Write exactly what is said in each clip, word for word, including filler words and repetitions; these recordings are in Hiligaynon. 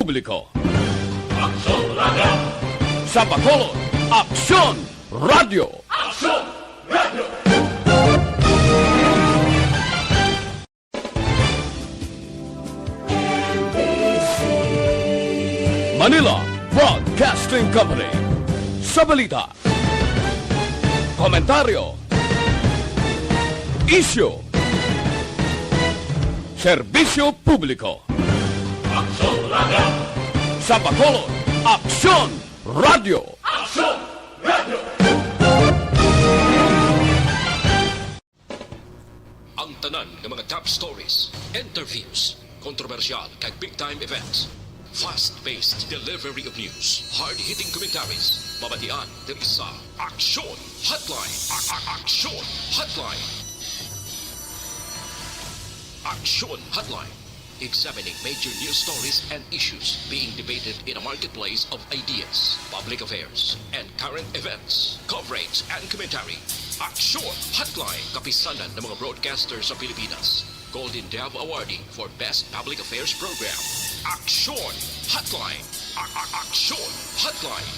Publiko. Aksyon Radio! Sa Bacolod, Aksyon Radio! Aksyon Radio! Manila Broadcasting Company. Sa balita, komentaryo, isyu, serbisyo publiko. Aksyon Radio! Sa Bacolod, Aksyon Radio! Aksyon Radio! Ang tanan nga mga top stories, interviews, kontrobersyal kag big time events. Fast-paced delivery of news, hard-hitting commentaries. Mabatian diri sa Aksyon Hotline. A- a- Aksyon Hotline. Aksyon Hotline. Examining major news stories and issues being debated in a marketplace of ideas, public affairs, and current events. Coverage and commentary. Aksyon Hotline. Kapisanan ng mga broadcaster sa Pilipinas. Golden Dove Awardee for Best Public Affairs Program. Aksyon Hotline. A- a- Aksyon Hotline.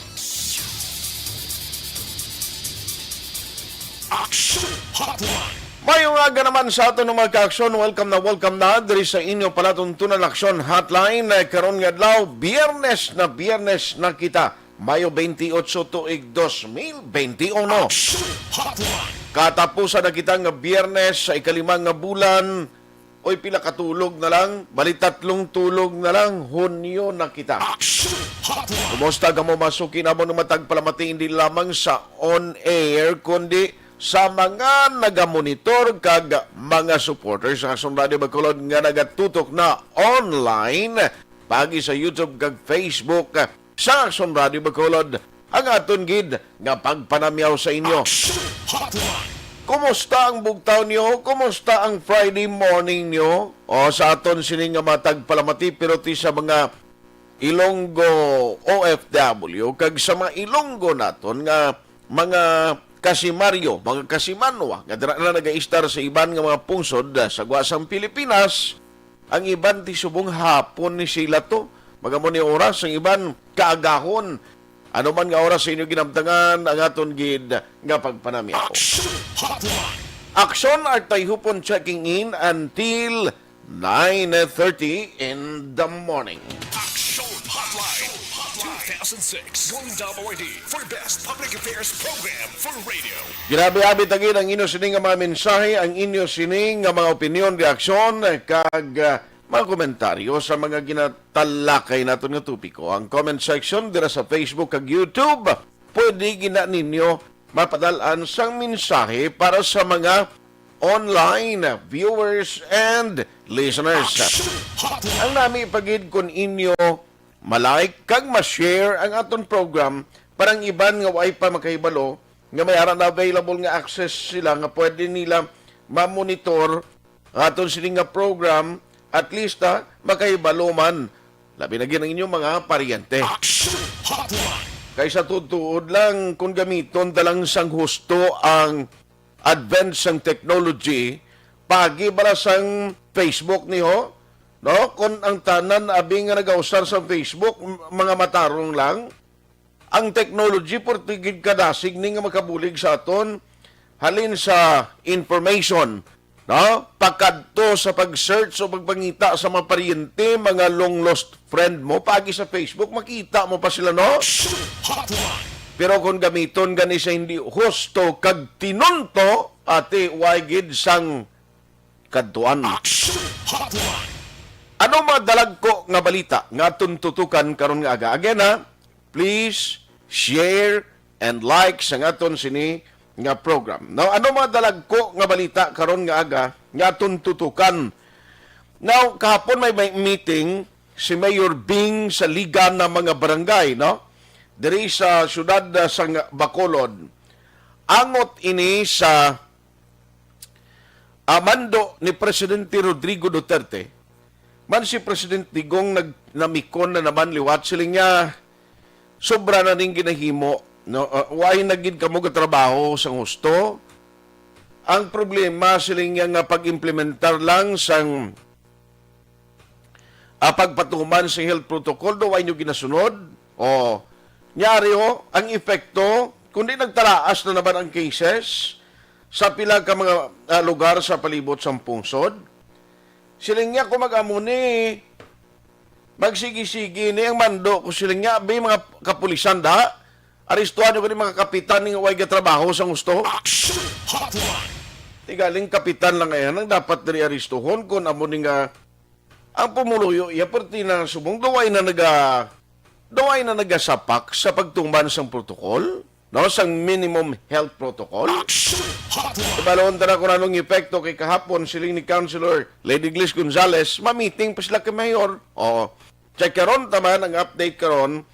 Aksyon Hotline. Maayong aga naman sa aton mga ka-aksyon. Welcome na, welcome na diri sa inyo palatuntunan Aksyon Hotline. Eh, karon nga adlaw, Biyernes na, Biyernes na kita. Mayo twenty-eight, tuig dos mil twenty-uno. Aksyon Hotline. Katapusan na kita nga Biyernes sa ikalima nga bulan. Oy, pila ka tulog na lang? Bali, tatlong tulog na lang, Hunyo na kita. Aksyon Hotline. Kumusta kamo, masuki namon nga matagpalamati, hindi lamang sa on air, kundi sa mga nagamonitor kag mga supporters sa Aksyon Radio Bacolod nga nagatutok na online, paagi sa YouTube kag Facebook sa Aksyon Radio Bacolod, ang aton gid nga pagpanamyaw sa inyo. Aksyon Hotline. Kumusta ang bugtaw niyo? Kumusta ang Friday morning niyo? O sa aton sini nga matagpalamati, pero ti sa mga Ilonggo O F W kag sa mga Ilonggo naton nga mga kasimaryo, mga kasimanwa nga dira na nagaistar sa iban nga mga pungsod, ah, sa gwa sang Pilipinas, ang iban ti subong hapon ni sila to. Magamo ni oras, ang iban kaagahon. Ano man nga oras sa inyo ginamtangan ang aton gid nga pagpanamyaw. Action Hotline. Action Artay Hupon checking in until nine thirty in the morning. Action Hotline two thousand six Golden Dove Awardee for Best Public Affairs Program for Radio. Grabe, abi tagin ang inyo sini nga mga mensahe, ang inyo sini nga mga opinyon, reaksyon, kag, ah, mga komentaryo sa mga ginatalakay naton nga topiko. Ang comment section dira sa Facebook kag YouTube, pwede gina ninyo mapadal-an sang mensahe para sa mga online viewers and listeners. Action Hotline. Ang nami pa gid kun inyo ma-like kag ma-share ang aton program para ang iban nga way pa makahibalo nga may ara na available nga access sila nga pwede nila ma-monitor ang aton sini nga program, at least, ah, makahibalo man. Labi na gid ang inyong mga paryente. Action Hotline. Kaysa tuod-tuod lang kung gamiton ta lang sang husto ang advance sang technology, pagi bala sang Facebook niho, no? Kung ang tanan abi nga nagausar sang Facebook, m-, mga matarong lang, ang technology, pwerte gid kadasig ni nga makabulig sa aton, halin sa information, no? Pakadto sa pag-search o pagpangita sa mga paryente, mga long lost friend mo, pagi sa Facebook, makita mo pa sila, no? Action Hotline. Pero kung gamiton gani sa hindi husto kag tinunto, ate, way gid sang kadtuan. Action Hotline. Ano mga dalagko nga balita nga aton tutukan karon nga aga? Again, ha, please share and like sa aton sini nga program. Now, ano mga dalagko nga balita karon nga aga nga aton tutukan? Now, kahapon may, may meeting si Mayor Bing sa Liga ng mga Barangay, no? Diri sa siyudad, ah, sa Bacolod. Angot ini sa, ah, mando ni Presidente Rodrigo Duterte. Man si President Digong nag-, namikon na naman liwat, siling niya, sobra na ning ginahimo, no? Ah, way na gid kamo gatrabaho sang husto. Ang problema, siling niya, nga pag-implementar lang sang, ah, pagpatuman sa health protocol, daw ay nyo ginasunod. O, nyari ho, ang epekto, kundi nagtalaas na naman ang cases sa pila ka mga, ah, lugar sa palibot sang pungsod. Siling niya, kung mag-amo ni, magsigi-sigi ni ang mando ko, siling niya, abi, mga kapulisan da, aristuhan nyo kini mga kapitan ni nga way gatrabaho sa gusto. Action Hotline! Tigaling kapitan lang ngayon ang dapat diri aristuhon kung amo ni nga ang pumuluyo iya perti na subong duway na naga duway na nagasapak sa pagtuman sang protocol, no, sang minimum health protocol. Action Hotline! Ibalon ta na kung anong epekto kay kahapon siling ni Councilor Lady Glis Gonzales, mamiting pa sila kay Mayor. O, check karon taman ang update karon,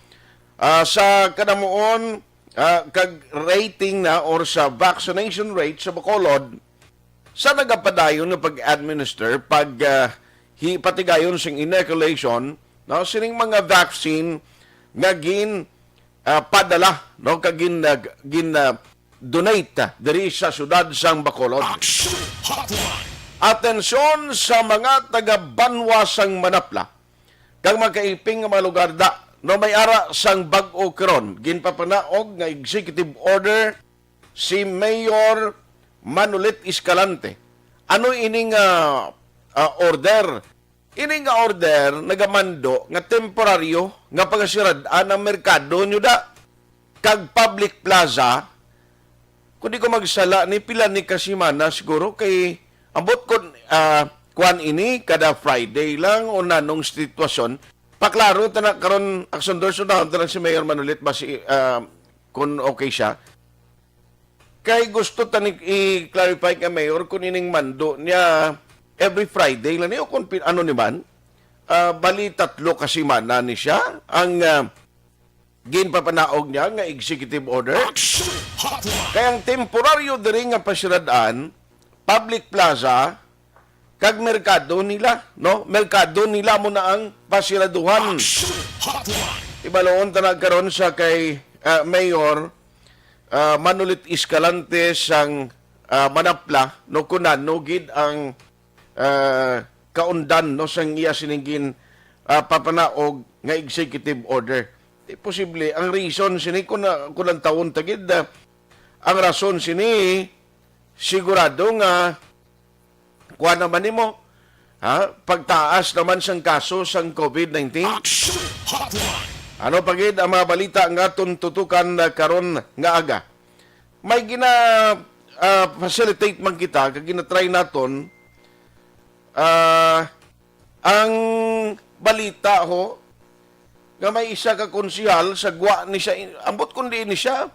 ah, sa kanamuon, ah, kag rating na or sa vaccination rate sa Bacolod sa nagapadayon nga pag-administer, pag, ah, hi-, patigayon sing inoculation, no, sining mga vaccine nga gin, ah, padala, no, kag gin, ah, gin, ah, donate, ah, diri sa siyudad sang Bacolod. Action Hotline! Atensyon sa mga taga-banwa sang Manapla kag mga kaiping nga mga lugar da, no, may ara sang bag-o karon, ginpapanaog nga executive order si Mayor Manolit Escalante. Ano ini nga, ah, order? Ini nga order nagamando nga temporaryo nga pagasirad-an ang merkado nyo da kag public plaza. Kung di ko magsala, ni pila ni ka semana siguro kay ambot kon, ah, kuan ini kada Friday lang o nanong sitwasyon. Paklaro ta na karon, Aksondor, sundahon ta lang si Mayor Manolit ba si, ah, kung okay siya. Kay gusto ta ni i-clarify kay Mayor kung ining mando niya every Friday lang ni o kung pin-, ano ni man, ah, bali tatlo ka semana ni siya ang, ah, ginpapanaog niya nga executive order. Action Hotline! Kay ang temporaryo diri nga pasirad-an, public plaza, kag merkado nila, no? Merkado nila mo na ang pasiraduhan. Action Hotline! Ibaloon ta na karon sa kay, ah, Mayor, ah, Manolit Escalante sang, ah, Manapla, no, kung ano gid ang, ah, kaundan, no, sang iya sining gin, ah, papanaog nga executive order. Di posible. Ang reason sini, kung na, kung ang taon ta gid, ah, ang rason sini, sigurado nga kuha naman nimo, ha? Pagtaas naman sang kaso sang COVID nineteen. Action Hotline! Ano pa gid ang mga balita nga aton tutukan na karon nga aga? May gina, ah, facilitate man kita, kag ginatry naton, ah, ang balita ho, nga may isa ka konsehal sa gwa ni siya, ambot kundi ni siya,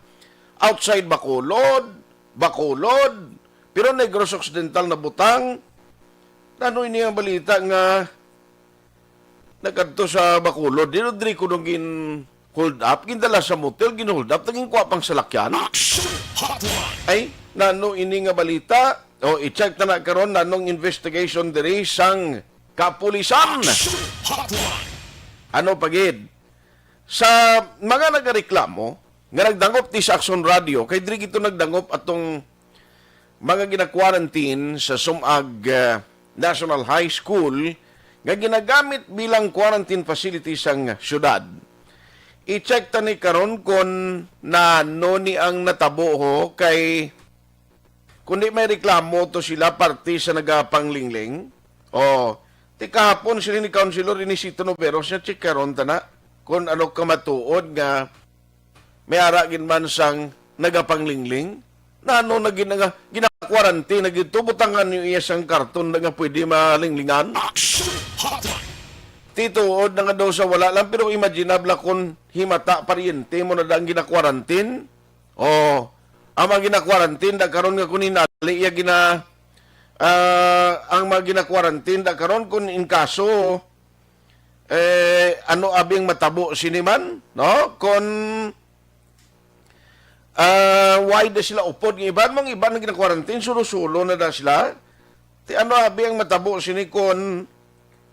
outside Bacolod, Bacolod, pero Negros Occidental na butang. Ano ini ang balita nga nagkadto sa Bacolod? Di diri kuno gin-hold up, gindala sa motel, gin-hold up, naging kuha pang salakyan. Action Hotline! Ay, nano ini nga balita? O, i-check ta na karon nanong investigation diri sang kapulisan. Action Hotline! Ano pa gid? Sa mga nagareklamo nga nagdangop ti sa Action Radio, kay diri gito nagdangop atong mga gina-quarantine sa Sumag, ah, National High School nga ginagamit bilang quarantine facility sang syudad. I-check ta ni karon kon nano ni ang natabo ho kay kundi may reklamo to sila parte sa nagapanglingling. O, ti kahapon sila ni Councilor Inisito Noveros niya, check karon ta na kung ano ka matuod nga may ara gid man sang nagapanglingling. Nano na gina-, gina-quarantine na gid to, butangan niyo iya sang karton na nga pwede malinglingan. Action Hotline! Ti tuod na nga daw sa wala lang, pero imaginable kung himata paryente mo na dang gina-quarantine. O, ang mga gina-quarantine da karon nga kung hinali iya gina-, ah, ang mga gina-quarantine da karon kung in kaso, eh, ano abing matabo sini man, no? Kung, ah, why da sila upod nga iban, mga iban nga gina-quarantine, sulo-sulo na da sila. Ti ano abi ang matabo sini kung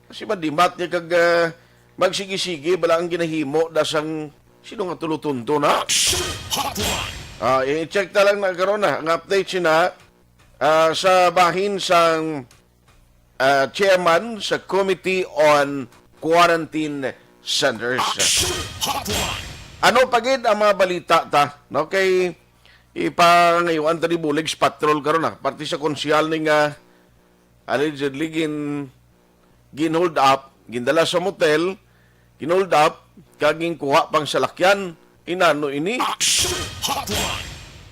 kasi madimat niya kag, ah, magsigi-sigi bala ang ginahimo da sang sino nga tulo tonto na? Action Hotline! Ah, i-check ta lang na karon na ang update sina, ah, sa bahin sang, ah, chairman sa Committee on quarantine centers. Ano pa gid ang mga balita ta? No, kay ipangayuan ta ni bulig sa patrol karon, ah. Parte sa konsehal ni nga allegedly gin, gin-hold up, gindala sa motel, gin-hold up, kag ginkuha pang salakyan. Inano ini? Action Hotline.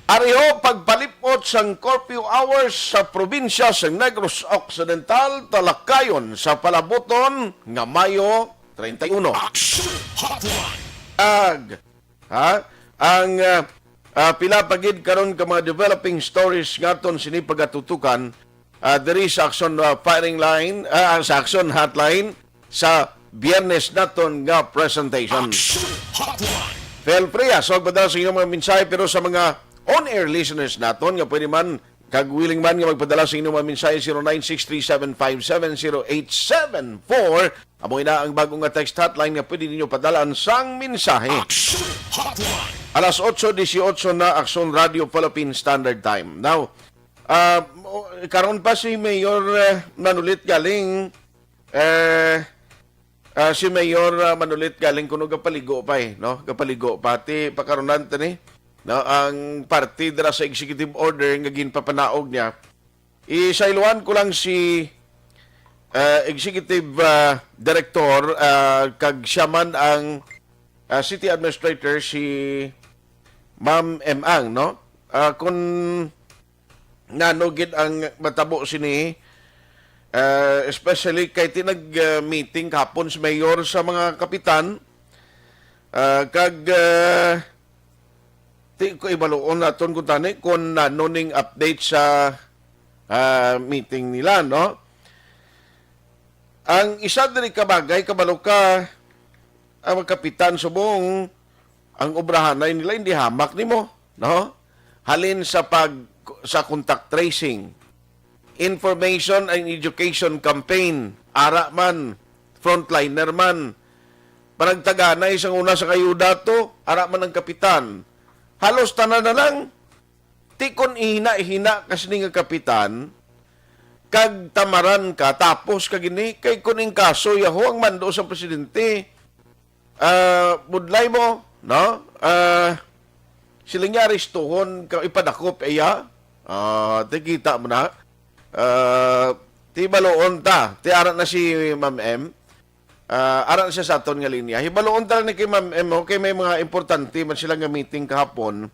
Ariho, pagpalipot sang curfew hours sa probinsya sang Negros Occidental, talakayon sa palabuton nga Mayo treinta y uno. Action Hotline. Ag, ha? Ang, ah, ah, pila pa gid karon ka mga developing stories nga aton sini pagatutukan, ah, diri sa Action, ah, Firing Line, ah, sa Action Hotline sa Biyernes naton nga presentation. Action Hotline. Feel free, ah, so magpadala sa inyong mga mensahe, pero sa mga on-air listeners naton nga pwede man kag willing man nga magpadala sa inyong mga mensahe, zero nine six three seven five seven zero eight seven four. Amo na ang bago nga text hotline nga pwede ninyo padalaan sang mensahe. Action Hotline. Alas otso dieciocho na, Action Radio Philippine Standard Time. Now, ah, o, karon pa si Mayor, eh, Manulit galing, eh, ah, si Mayor, ah, Manulit galing kuno gapaligo pa, eh, no? Gapaligo pa. Ti pakarunan ta ni, no? Ang parte dira sa executive order nga ginpapanaog niya. Isailoan ko lang si, ah, executive, ah, director, ah, kag siya man ang, ah, city administrator, si Ma'am M Ang, no? Ah, kung nano gid ang matabo sini, ah, especially kay ti nag, ah, meeting kahapon si mayor sa mga kapitan, ah, kag, ah, ti ko ibaluon naton kung tani kung nano ning update sa, ah, meeting nila, no? Ang isa diri ka bagay, kabalo ka, ang mga kapitan subong, ang obrahanay nila hindi hamak nimo, no? Halin sa pag, sa contact tracing, information and education campaign, ara man, frontliner man, panagtaganay sang una sa kayuda to, ara man ang kapitan. Halos tanan na lang. Ti kon ihina-hina ka sini nga kapitan, kag tamaran ka, tapos ka gini, kay kon in kaso, yaho ang mando sa presidente. Ah, budlay mo, no? Ah, sila nga arestuhon ka, ipadakop, iya. Ah, ti kita mo na. Ah, ti baloon ta. Ti ara na si Ma'am M. Ah, ara na siya sa aton nga linya. Hibaluon ta lang ni kay Ma'am M, okay, may mga importante man sila nga meeting kahapon.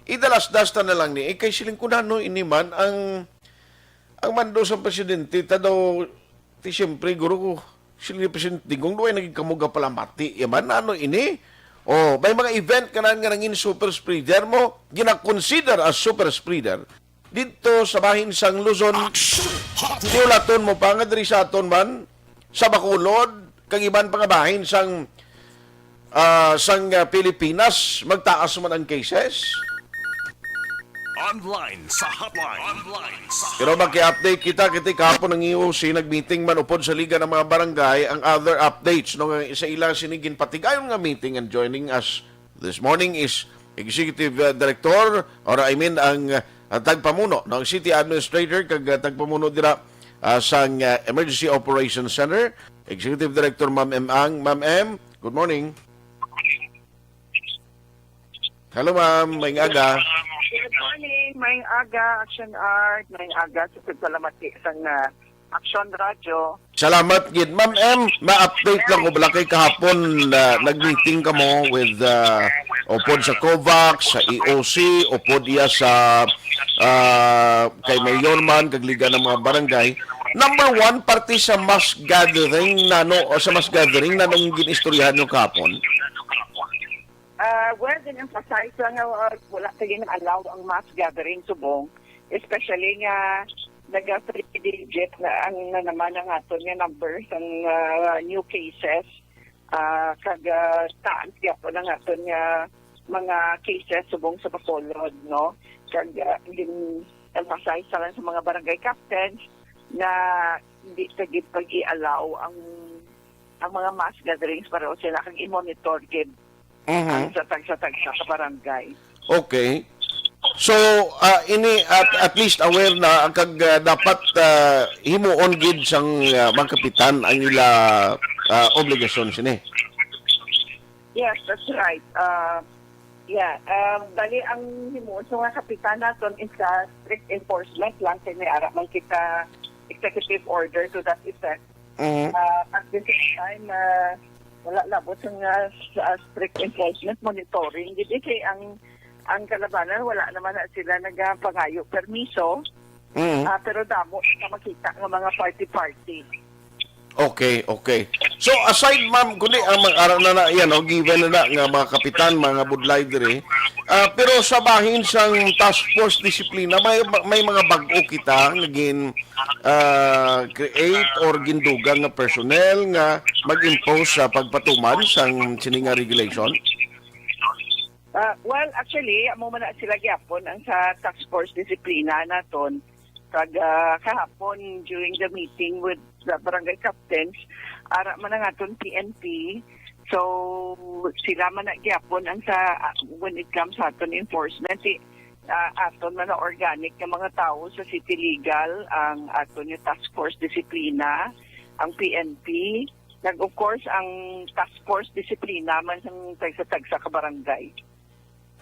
Idalasdas ta na lang ni, eh, kay siling ko na, no, ini man ang, ang mando sa presidente, ta daw, ti siyempre, guro ko, siling ni Presidente, kung duway naging kamo gapalamati, ya man, ano ini? Oh, may mga event ka na nga nangin super spreader mo, gina-consider as super spreader. Didto sa bahin sang Luzon, Action Hotline. Tiulaton mo pa nga diri sa aton man, sa Bacolod, kag iban pa nga bahin sang, ah, sang, ah, Pilipinas, magtaas man ang cases. Online sa hotline. Online sa Pero maki-update kita, kiti kahapon ang E O C, nag-meeting man upod sa Liga ng mga Barangay. Ang other updates, no, nga sa ila sini ginpatigayon nga meeting and joining us this morning is Executive, uh, Director, or I mean, ang, uh, tagpamuno, no, ang City Administrator, kag, uh, tagpamuno dira, uh, sang, uh, Emergency Operations Center, Executive Director Ma'am M Ang. Ma'am M, good morning. Hello, ma'am. Maayong aga. Good morning. Maayong aga, Action Art. Maayong aga. Sa salamat sa, uh, Action Radio. Salamat gid. Ma'am M, ma-update lang ko bala kay kahapon, ah, nag-meeting kamo with, ah, upod sa COVAX, sa E O C, upod iya sa, ah, kay Mayor man, kag Liga ng mga Barangay. Number one, parte sa mass gathering, nano, o sa mass gathering, nanong gin-istoryahan nyo kahapon? Ah, well, gin-emphasize lang nga, ah, wala ta gina-allow ang mass gathering subong, especially nga naga three digit na ang, na naman ang aton nga number sang, ah, new cases, ah, kag, ah, taas gyapon ang aton nga mga cases subong sa Bacolod, no? Kag, ah, gin-emphasize lang sa mga barangay captains na hindi ta gid pag-i-allow ang, ang mga mass gatherings, pareho sila, kag i-monitor gid Mhm. ang sa tagsa-tagsa ka barangay. Okay. So, ah, ini at, at least aware na ang kag, ah, dapat, ah, himuon gid sang, ah, mga kapitan ang ila, ah, obligasyon sini. Yes, that's right. Uh, yeah, uh, bali ang himuon sa mga kapitan naton is sa strict enforcement lang kay may ara man kita executive order to that effect. Mhm. Uh, at the same time, uh, wala labot sa nga sa strict enforcement monitoring gid kay ang ang kalabanan wala naman na sila nagapangayo permiso. Mhm. Ah, pero damo na makita nga mga party-party. Okay, okay. So aside, ma'am, kundi ang mag-ara na na yan, no, given na na nga mga kapitan, mga budlay diri. Ah, pero sa bahin sang task force disiplina, may may mga bag-o kita nga gin ah, create or gindugang nga personnel nga mag-impose sa pagpatuman sang sini nga regulation? Ah, well, actually, amo man na sila gyapon ang sa task force disiplina naton. Kag ah, kahapon during the meeting with the barangay captains, ara man ang aton P N P. So sila man na gyapon ang sa ah, when it comes sa aton enforcement, si ah, aton man na organic nga mga tawo sa city legal, ang aton nga task force disiplina, ang P N P, kag of course ang task force disiplina man sang tagsa-tagsa ka barangay.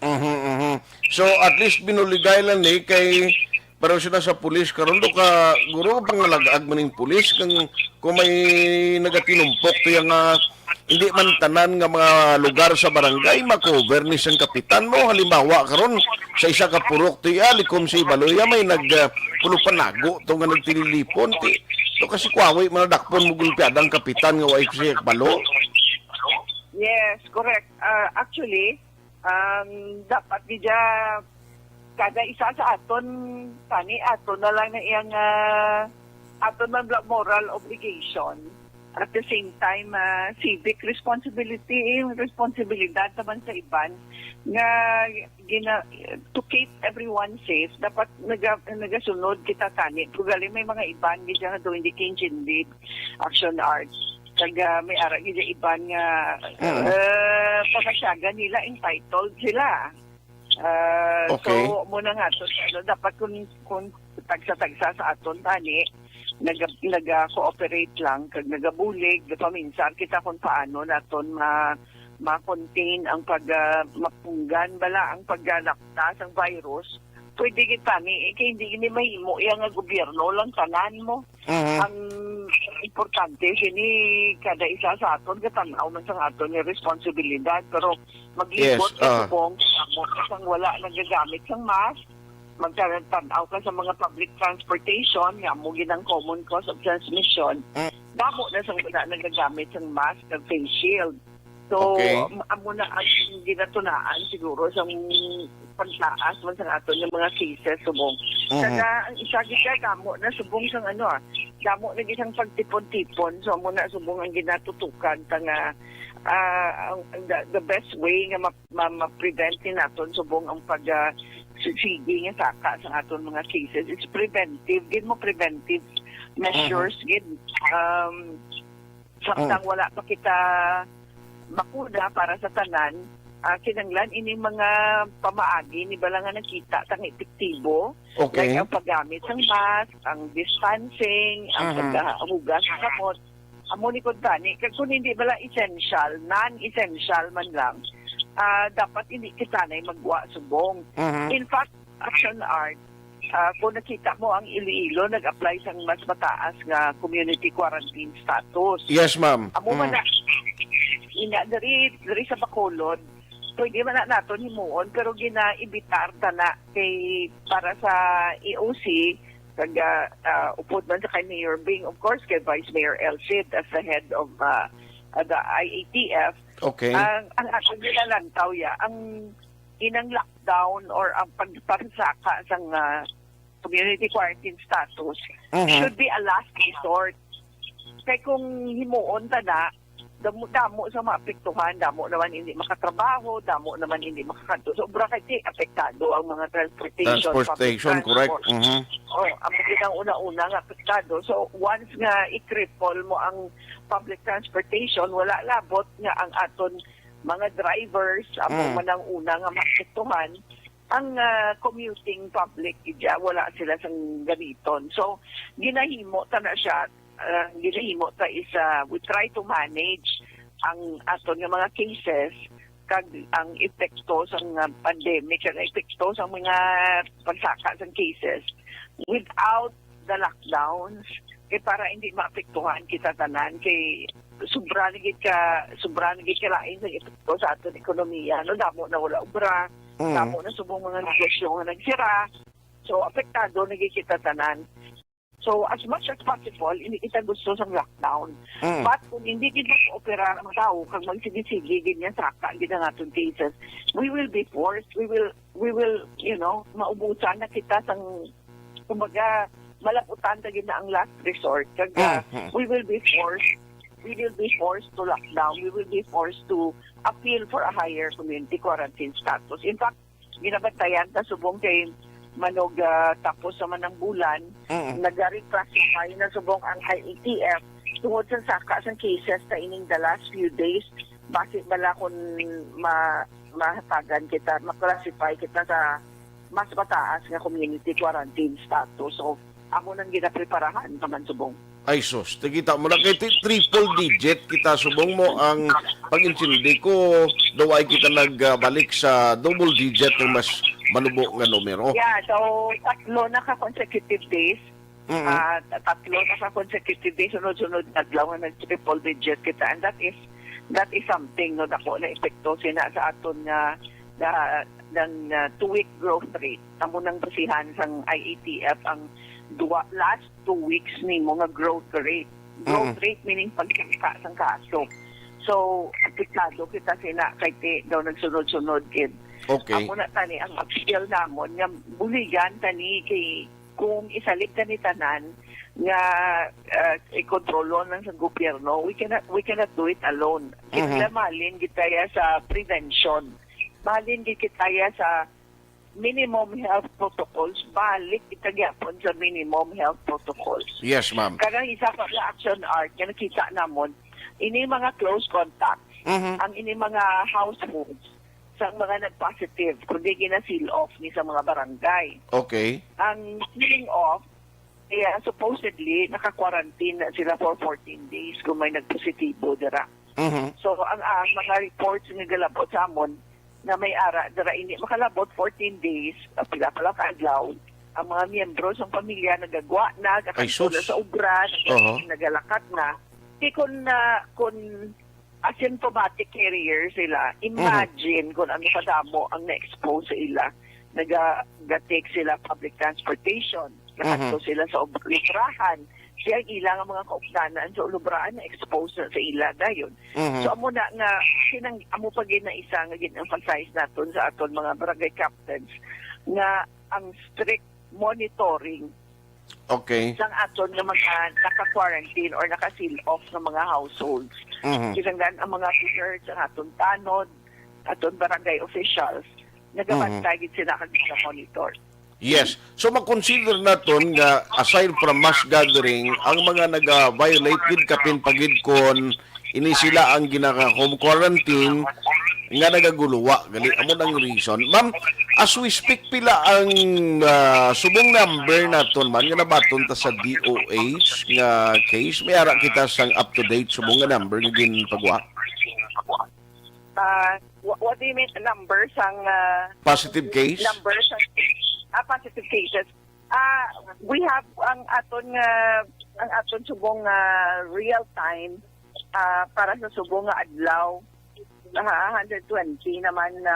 Mhm, mhm. So at least binuligay lang ni kay, pero sila sa pulis karon do ka guro pangalag-ag maning pulis kang kung may nagatinumpok to yang ah, hindi man tanan nga mga lugar sa barangay makover ni sang kapitan mo. Halimbawa karon sa isa ka purok to iya likom sa Ibaloy, ah, may nag ah, pulo panago to nga nagtililipon ti to kasi kwawi man dakpon mo gulpiada ang kapitan nga way siya kabalo. Yes, correct. Ah, actually, um, dapat gid siya kada isa sa aton tani aton na lang na iyang ah, aton man bla- moral obligation. At the same time, ah, civic responsibility, yung responsibilidad naman sa iban nga gina, to keep everyone safe, dapat naga, nagasunod kita tani. Kung galing may mga iban gid nga doon di King Chinlib, Action Arts. Kag ah, may ara gid iban nga Mm. uh, pamasyagan nila, entitled sila. Ah, Okay. So, muna nga to, ano, dapat kung, kung tagsa-tagsa sa aton tani, nag, nag-cooperate lang, kag nagabulig, paminsan kita kung paano naton ma, ma-contain ang pag, ah, mapunggan bala ang paggalapta sang virus. Pwede kita ni, eh, kay hindi ni mahimo iya nga gobyerno lang tanan mo. Mhm. Ang importante sini kada isa sa aton gatan-aw man sang aton nga responsibilidad, pero maglibot Yes, ka ah. Subong, kamo sang wala nagagamit sang mask, magtan-aw ka sa mga public transportation nga amo gid ang common cause of transmission. Mm. Damo na sang wala nagagamit sang mask kag face shield. So, Okay. am- amo na ang ginatunaan siguro sang pagtaas man sang aton nga mga cases subong. Mhm. Kaya ang isa gid ka damo na subong sang ano ah, damo na gid sang pagtipon-tipon. So amo na subong ang ginatutukan ta nga ah, ang, ang the, the best way nga ma, ma, ma-prevent ni naton subong ang pag ah, si- sige nga saka sa aton mga cases is preventive. Gid mo preventive measures gid. Um, samtang wala pa kita bakuna para sa tanan, ah, kinahanglan ining mga pamaagi ni bala nga nakita tang epektibo, Okay. like ang paggamit ng mask, ang distancing, ang Mhm. paghugas ng kamot. Amo ni kun tani, kag kung hindi bala essential, non-essential man lang, ah, dapat hindi kita na magwa subong. Mhm. In fact, Action Art, ah, kung nakita mo ang Iloilo nag-apply sang mas mataas nga community quarantine status. Yes, ma'am. Amo man Mm. na, ina, diri, diri sa Bacolod, pwede man na naton himuon, pero ginaimbitar ta na kay para sa E O C, kag ah, ah, upod man sa kay Mayor Bing, of course, kay Vice Mayor El Cid as the head of ah, ah, the I A T F. Okay. Ang, ang atong ginalantaw ya, ang inang lockdown or ang pagparsaka sang ah, community quarantine status Mhm. should be a last resort. Kay kung himuon ta na, damo, damo sa maapektuhan, damo naman hindi makatrabaho, damo naman hindi makakadto sa obra kay di apektado ang mga transportation, Transportation, public correct. transport. Mhm. Oh, amo gid ang una-una nga apektado. So once nga i-cripple mo ang public transportation, wala labot nga ang aton mga drivers amo Mm. man ang una nga maapektuhan. Ang ah, commuting public gid ya, wala sila sang gamiton. So ginahimo ta na siya ah, ginahimo ta is, ah, we try to manage ang aton nga mga cases kag ang epekto sang, ah, pandemic, ang epekto sang mga pagsaka sang cases without the lockdowns, kay para hindi maapektuhan kita tanan, kay sobra na gid ka, sobra na gid ka lain sa epekto sa aton ekonomiya, no? Damo na wala obra, Mm. damo na subong mga negosyo nga nagsira. So, apektado na gid kita tanan. So, as much as possible, hindi kita gusto sa lockdown. Mm. But kung hindi gid mag-opera ang tao, kag magsige-sige gid nga saka gid ang aton cases, we will be forced, we will, we will, you know, maubusan na kita sang, kumbaga, malaputan ta gid na ang last resort. Kag, ah, Mm, mm. we will be forced, we will be forced to lock down, we will be forced to appeal for a higher community quarantine status. In fact, ginabantayan ta subong kay manog, ah, tapos naman ng bulan, Mm. nag-reclassify na subong ang I A T F tungod sa saka sang cases sa ining the last few days. Basi bala kung ma-, mahatagan kita, ma-classify kita sa mas mataas nga community quarantine status. So, amo nang ginapreparahan pa man subong. Ay sus, nakita mo na kay tri-, triple digit kita subong mo ang pag-intindi ko, daw ay kita nagbalik sa double digit ng mas manubo nga numero. Yeah, so tatlo na ka consecutive days. Mm-mm. Ah, tatlo na ka consecutive days, sunod-sunod nga adlaw nga nag-triple digit kita. And that is, that is something, no, dako na epekto sina sa aton nga, nga, nga, ah, two-week growth rate. Amo nang basihan sang I A T F ang duwa, last two weeks nimo nga growth rate. Growth Mm. rate meaning pagkita sang kaso. So, apektado kita sina kay ti daw nagsunod-sunod gid. Okay. Amo na tani ang appeal namon nga buligan tani kay kung isalib tani tanan nga, ah, ikontrolo lang sa gobyerno, we cannot, we cannot do it alone. Mhm. Kinahanglan mahalin gid tayo sa prevention. Mahalin gid tayo sa minimum health protocols, balik kita gyapon sa minimum health protocols. Yes, ma'am. Kag ang isa pa nga action art nga nakita namon, ini mga close contacts, Mhm. ang ini mga households sa mga nag-positive, kundi gina-seal off ni sa mga barangay. Okay. Ang sealing off, kaya supposedly, naka-quarantine na sila for fourteen days kung may nagpositibo dira. Mhm. So, ang, ah, mga reports nga galabot sa amon, nga may ara dira hindi makalabot fourteen days, ah, pila pa lang ka adlaw, ang mga miyembro sang pamilya nagagwa na, Ay, gakadto na sus. sa obra, nag-, Oho. nagalakat na. Di kun, ah, kun asymptomatic carrier sila, Mhm. imagine kung ano kadamo ang na-expose sa ila. Naga-, ga-take sila public transportation, nakadto Mhm. sila sa ob-, librahan. Siya ang ila nga mga kaupdanan sa ulubraan na-expose na sa ila dayon. Mhm. So, amo na nga, kinang-, amo pa gid na isa nga gin-emphasize naton sa aton mga barangay captains nga ang strict monitoring Okay. sang aton nga mga naka-quarantine or naka-seal off nga mga households. Mhm. Kinahanglan ang mga desserts, ang aton tanod, aton barangay officials, nagabantay Mhm. gid sila kag nag-monitor. Yes. So, makonsider naton nga aside from mass gathering, ang mga naga-violate gid kapin pa gid kon ini sila ang ginaka-home quarantine nga nagaguluwa gali. Amo nang reason. Ma'am, as we speak, pila ang, ah, subong number naton man nga nabaton ta sa D O H nga case? May ara kita sang up to date subong nga number nga ginpagwa? Ah, wha-, what do you mean, number sang, ah, Positive case? number sang, ah, positive cases? Ah, we have ang aton nga, ang aton subong nga real time, ah, para sa subong nga adlaw. Ah, hundred twenty naman na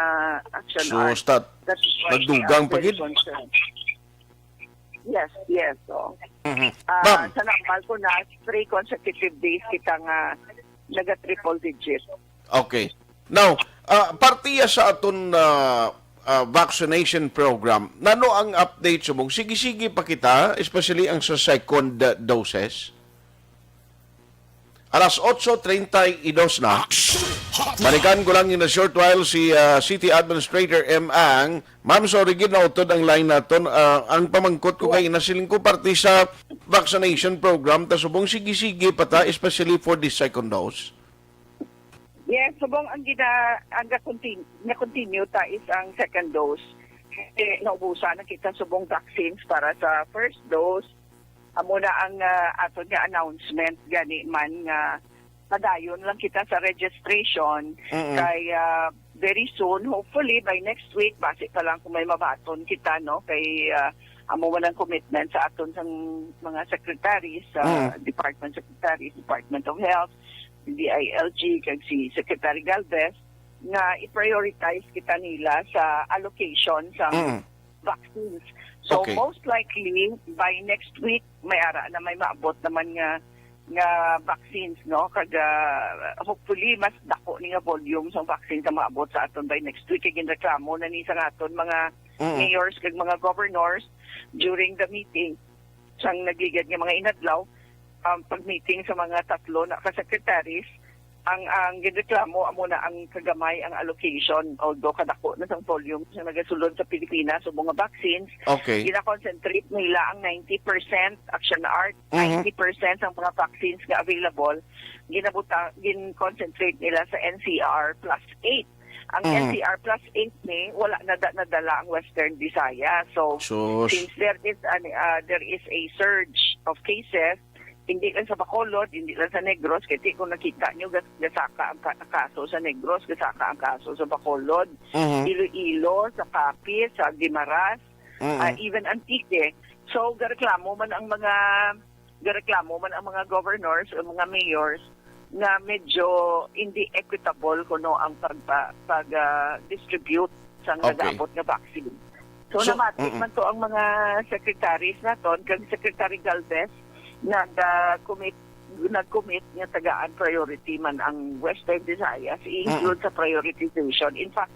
action So, art. stat-, That is why nagdugang I'm pa very gid? concerned. Yes, yes. So, Mhm. ah, Ma'am. sa normal ko na three consecutive days kita nga naga triple digit. Okay. Now, ah, parte ya sa aton, ah, ah, vaccination program, nano ang update subong? Sige-sige pa kita, especially ang sa second, ah, doses? Alas otso treinta y dos na. Balikan ko lang in a short while si, ah, City Administrator M. Ang. Ma'am, sorry gid, nautod ang line naton. Ah, ang pamangkot ko kay nasiling ko parte sa vaccination program, ta subong sige-sige pa ta, especially for the second dose. Yes, subong ang gina-, ang ga-continue, na-continue ta is ang second dose. Kasi naubusan na kita subong vaccines para sa first dose. Amo na ang, ah, aton nga announcement gani man nga padayon lang kita sa registration. Mm-mm. Kay, ah, very soon, hopefully by next week, basi pa lang kung may mabaton kita, no? Kay, ah, amo man ang commitment sa aton sang mga secretaries, sa Mm. department secretaries, Department of Health, D I L G, kag si Secretary Galvez, nga i-prioritize kita nila sa allocation sa Mm. vaccines. So, Okay. most likely, by next week, may ara na may maabot naman nga, nga vaccines, no? Kag, ah, hopefully, mas dako ni nga volume sa vaccines ang maabot sa aton by next week. Kay ginreklamo na ni sa aton mga Mm. mayors kag mga governors during the meeting sang nagligad nga mga inadlaw, um, pag-meeting sa mga tatlo na ka secretaries, ang, ang ginreklamo amo na ang kagamay ang allocation, although kadako na sang volume sa nagasulod sa Pilipinas o mga vaccines, Okay. gina-concentrate nila ang ninety percent, Action Art, Mhm. ninety percent ang mga vaccines nga available, ginabuta, gin-concentrate nila sa N C R plus eight. Ang Mhm. N C R plus eight ni, wala na da-, nadala ang Western Visayas. So, Sus. since there is an, ah, there is a surge of cases, hindi lang sa Bacolod, hindi lang sa Negros, kasi kung nakita nyo, gas-, gasaka ang ka-, kaso sa Negros, gasaka ang kaso sa Bacolod, Mhm. Iloilo, sa Capiz, sa Guimaras, Mhm. ah, even Antique. So, gareklamo man ang mga, gareklamo man ang mga governors o mga mayors nga medyo hindi equitable kuno ang pagpa-, pag, ah, distribute sang Okay. nagaabot nga vaccine. So, So, namati mm-mm. man to ang mga secretaries naton, kag Secretary Galvez, nag, ah, commit, nag-commit nga tagaan priority man ang Western Visayas, i-include Mm. sa prioritization. In fact,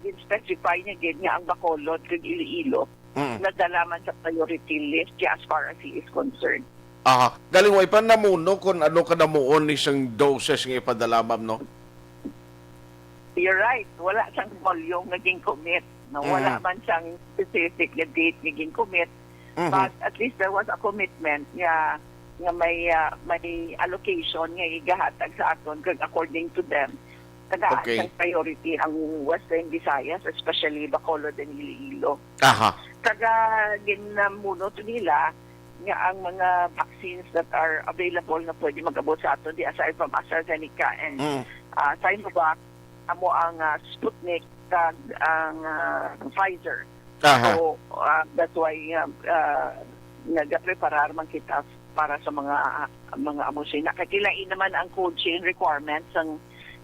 gin-specify niya gid nga ang Bacolod kag Iloilo Mm. nadala man sa priority list niya as far as he is concerned. Aha. Galing way pa namuno kung ano kadamuon ni sang doses nga ipadala, ma'am, no? You're right. Wala sang volume nga gin-commit, no? Wala Mm. man sang specific nga date nga gin-commit. Mhm. But at least there was a commitment nga, nga may, ah, may allocation nga igahatag sa aton kag according to them. Tagaan Okay. sang priority ang Western Visayas, especially Bacolod and Iloilo. Aha. Kag ginamuno to nila nga ang mga vaccines that are available na pwede mag-abot sa aton, di aside from AstraZeneca and, Mm. ah, Sinovac, amo ang, ah, Sputnik kag ang, ah, Pfizer. Aha. So, ah, that's why, ah, ah, nagapreparar man kita para sa mga, mga amo sina. Kay lain naman ang cold chain requirements sang,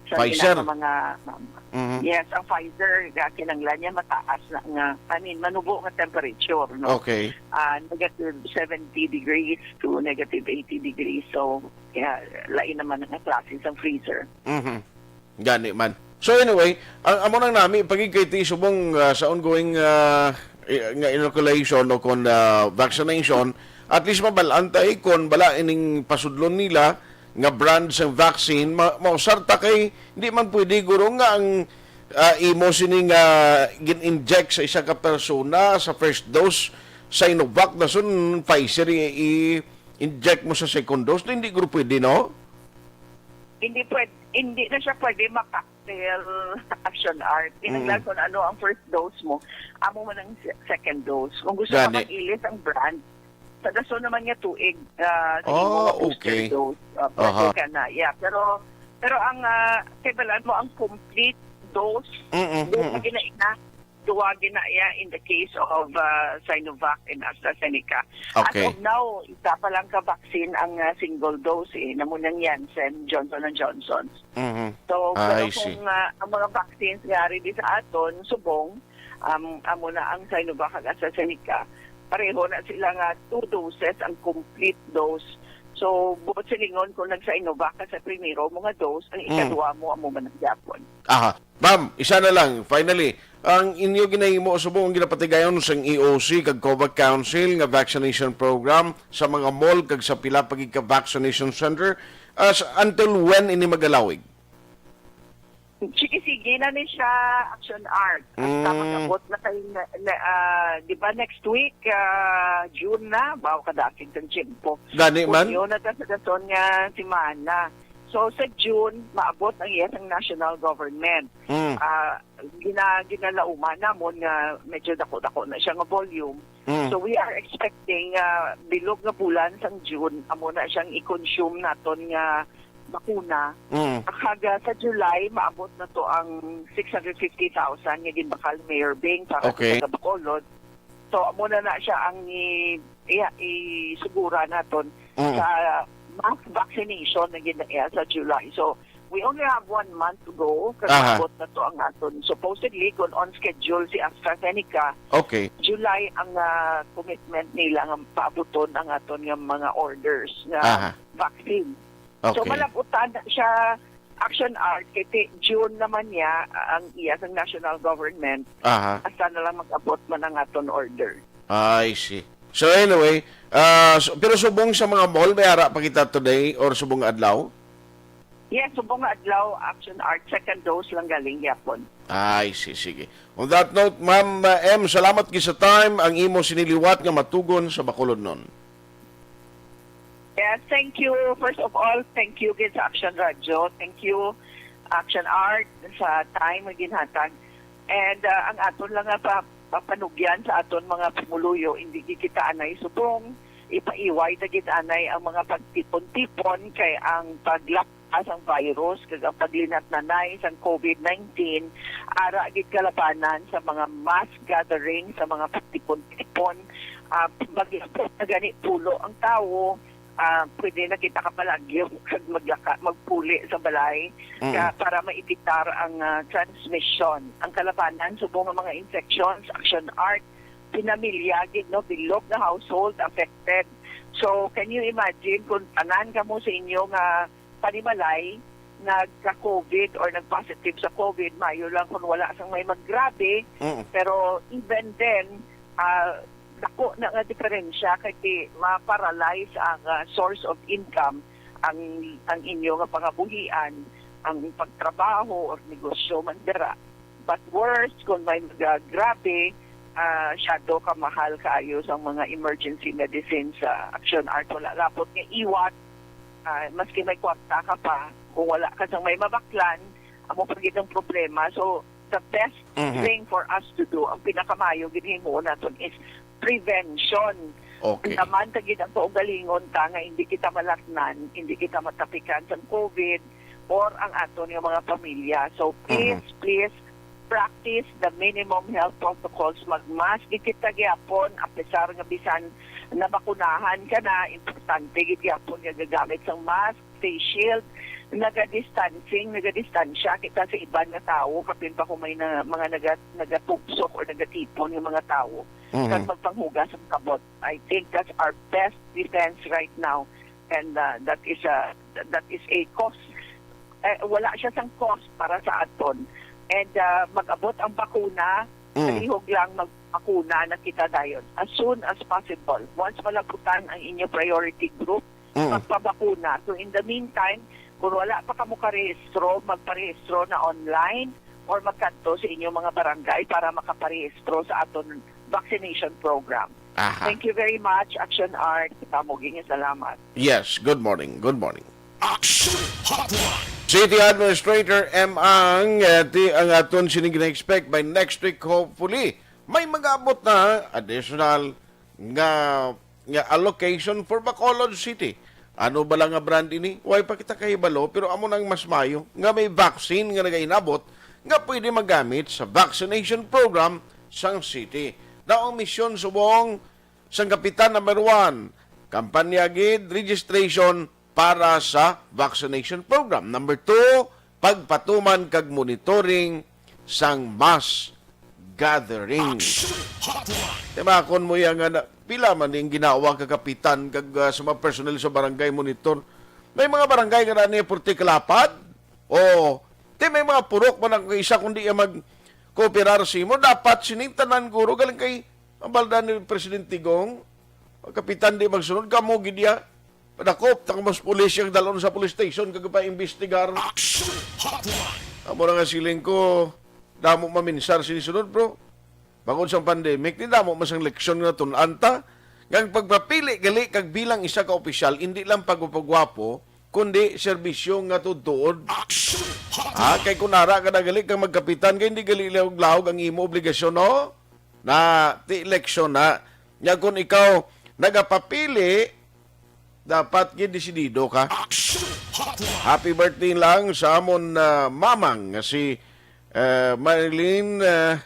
sang Pfizer. ina nga mga, um, Mhm. yes, ang Pfizer, ga-, kinahanglan niya mataas na nga, I mean, manubo nga temperature, no? Okay. Ah, negative seventy degrees to negative eighty degrees. So, kaya lain naman ang klase sang freezer. Mhm. Gani man. So anyway, ang amo nang nami pagigkayti subong, ah, sa ongoing, ah, i-, nga inoculation o kon, ah, vaccination, at least mabal-an ta, eh, kon bala ining pasudlon nila nga brand sang vaccine, ma-, mausar ta kay hindi man pwede guro nga ang, ah, imo sini nga gin-inject sa isa ka persona sa first dose Sinovac, dason Pfizer i-, i-inject mo sa second dose. Hindi guro pwede, no? Hindi pwed-, hindi na siya pwede ma-cocktail, Action Art. Mm. Kinahanglan kung ano ang first dose mo, amo man ang se-, second dose. Kung gusto ka Gani. mag-ilis ang brand, sa dason naman nga tuig, ah, sa imo Oh, nga booster okay. dose, ah, pwede Aha. ka na. Yeah, pero, pero ang, ah, kaibalan mo ang complete dose, Mm-mm, duha mm-mm. gina-, ina, duha gina-, yeah, in the case of, ah, Sinovac and AstraZeneca. Okay. As of now, isa pa lang ka vaccine ang, ah, single dose, eh, namo nang Janssen, Johnson and Johnson. Mhm. So, Ah, pero I see. kung, ah, ang mga vaccines nga ari di sa aton, subong, um, amo na ang Sinovac ug AstraZeneca, pareho na sila nga two doses ang complete dose. So, buot silingon, kung nag-Sinovac ka sa primero mo nga dose, ang Mm. ikadua mo, amo man ang gyapon. Aha. Ma'am, isa na lang, finally, ang inyo ginahimo subong ang ginapatigayon sang E O C kag COVAC Council nga vaccination program sa mga mall kag sa pila pa gid ka vaccination center, as until when ini magalawig? Sige-sige na ni siya, Action Art. Hasta Mm. mag-abot na kay na, na, ah, di ba next week, ah, June na, bawo kadasig sang tiyempo. Gani man? Hunyo na ta sa dason nga semana. So sa June, maabot ang iya sang national government. Mm. Ah, gina-, ginalauman namon nga medyo dako-dako na siya nga volume. Mm. So we are expecting, ah, bilog nga bulan sang June, amo na siyang i-consume naton nga bakuna. Mm. Kag, ah, sa July, maabot na to ang six hundred fifty thousand nga ginbakal ni Mayor Beng para Okay. sa taga Bacolod. So, amo na na siya ang i-, iya, isugura naton Mm. sa mass vaccination na gina-, iya, sa July. So, we only have one month to go. Kag Aha. maabot na to ang aton. Supposedly, kung on schedule si AstraZeneca, Okay. July ang, ah, commitment nila nga paabuton ang aton nga mga orders nga Aha. vaccine. So, Okay. malabutan na siya, Action Art, kay ti-, June naman niya ang iya sang national government. Aha. Hasta na lang mag-abot man ang aton order. I see. So anyway, ah, so, pero subong sa mga mall, may ara pa kita today or subong adlaw? Yes, subong nga adlaw, Action Art, second dose lang galing gyapon. I see, sige. On that note, Ma'am, uh, M, salamat gid sa time, ang imo sini liwat nga matugon sa Bacolodnon. Yes, thank you. First of all, thank you gid sa Action Radio. Thank you, Action Art, sa time nga ginhatag. And, uh, ang aton lang nga pa-, papanugyan sa aton mga pumuluyo, hindi gid kita anay subong. Ipaiway ta gid anay ang mga pagtipon-tipon kay ang paglap-, sang virus kag ang paglinatnanay sang COVID nineteen, ara gid kalabanan sa mga mass gathering, sa mga pagtipon-tipon. Ah, maglabot na gani pulo ang tawo, ah, pwede na kita kapalagyo kag maglaka-, magpuli sa balay Mm. ka-, para maevitar ang, ah, transmission. Ang kalabanan, subong nga mga infections, Action Art, pinamilya gid, no, bilog nga household affected. So, can you imagine kung tanan kamo sa inyo nga panimalay nagka-COVID or nag-positive sa COVID, maayo lang kung wala sang may maggrabe. Mm. Pero even then, ah, dako na nga diferensya kay ti-, ma-paralyze ang, ah, source of income, ang, ang inyo nga pangabuhian, ang pagtrabaho or negosyo man dira. But worse, kung may mga grabe, ah, syado ka mahal kaayo sang mga emergency medicine sa Action Art. Wala labot nga iwat, ah, maski may kwarta ka pa, kung wala ka sang may mabaklan, amo pa gid ang problema. So, the best Mhm. thing for us to do, ang pinakamaayo gid himuon naton is prevention. Okay. Andaman ta gid ang kaugalingon ta nga hindi kita malatnan, hindi kita matapikan sang COVID, or ang aton nga mga pamilya. So, please, Mhm. please, practice the minimum health protocols. Mag-mask gid kita gyapon, apesar nga bisan nabakunahan ka na, importante gid gyapon nga gagamit sang mask, face shield, naga-distancing, nagadistansya kita sa iban nga tawo, kapin pa kung may na, mga naga-, nagatugsok or nagatipon nga mga tawo, Mhm. kag magpanghugas ang kamot. I think that's our best defense right now. And, uh, that is a, that is a cause. Eh, wala siya sang cause para sa aton. And, uh, mag-abot ang bakuna, Mm. palihog lang magbakuna na kita dayon. As soon as possible. Once malabutan ang inyo priority group, Mm. magpabakuna. So, in the meantime, kung wala pa kamo karehistro, magparehistro na online or magkadto sa inyong mga barangay para makaparehistro sa aton vaccination program. Aha. Thank you very much, Action Art. Kita mo, gini, salamat. Yes, good morning. Good morning. Action Hotline. City Administrator M. Ang, eh, ti-, ang aton sining gina-expect by next week, hopefully, may mag-abot na additional nga, nga allocation for Bacolod City. Ano bala nga brand ini? Way pa kita kahibalo, pero amo nang mas mayo nga may vaccine nga nagainabot nga pwede magamit sa vaccination program sang city. Daw ang misyon subong sang Kapitan number one, kampanya gid registration para sa vaccination program. Number two, pagpatuman kag monitoring sang mass gathering. Action Hotline. Diba, kung mo yan nga na, pila man yung ginawa ka kapitan kag, ah, sa mga personnel sa barangay monitor. May mga barangay nga na niya purti kalapad. O, di may mga purok man ang isa kundi yung mag-cooperar sa imo. Dapat sining tanan guro galing kay ang balda ni Presidente Gong, ang kapitan di magsunod, kamo gid ya. Padakop, takmos pulis yung dalon sa police station, kag pa-imbestigar. Action Hotline. Amo na nga siling ko, damo maminsar sini sunod, bro. Bangod sa pandemic, ni damo masang leksyon nga tun-an ta. Nga ang pagpapili gali kag bilang isa ka opisyal, hindi lang pagwapagwapo, kundi serbisyo nga tuod-tuod. Ha, kay kung ara ka na gali kang magkapitan, kay hindi gali lahog-lahog ang imo obligasyon, no? Na, ti eleksyon na. Nya kung ikaw nagapapili, dapat gid desidido ka. Happy birthday lang sa amon, ah, mamang nga si, ah, Marilyn, ah,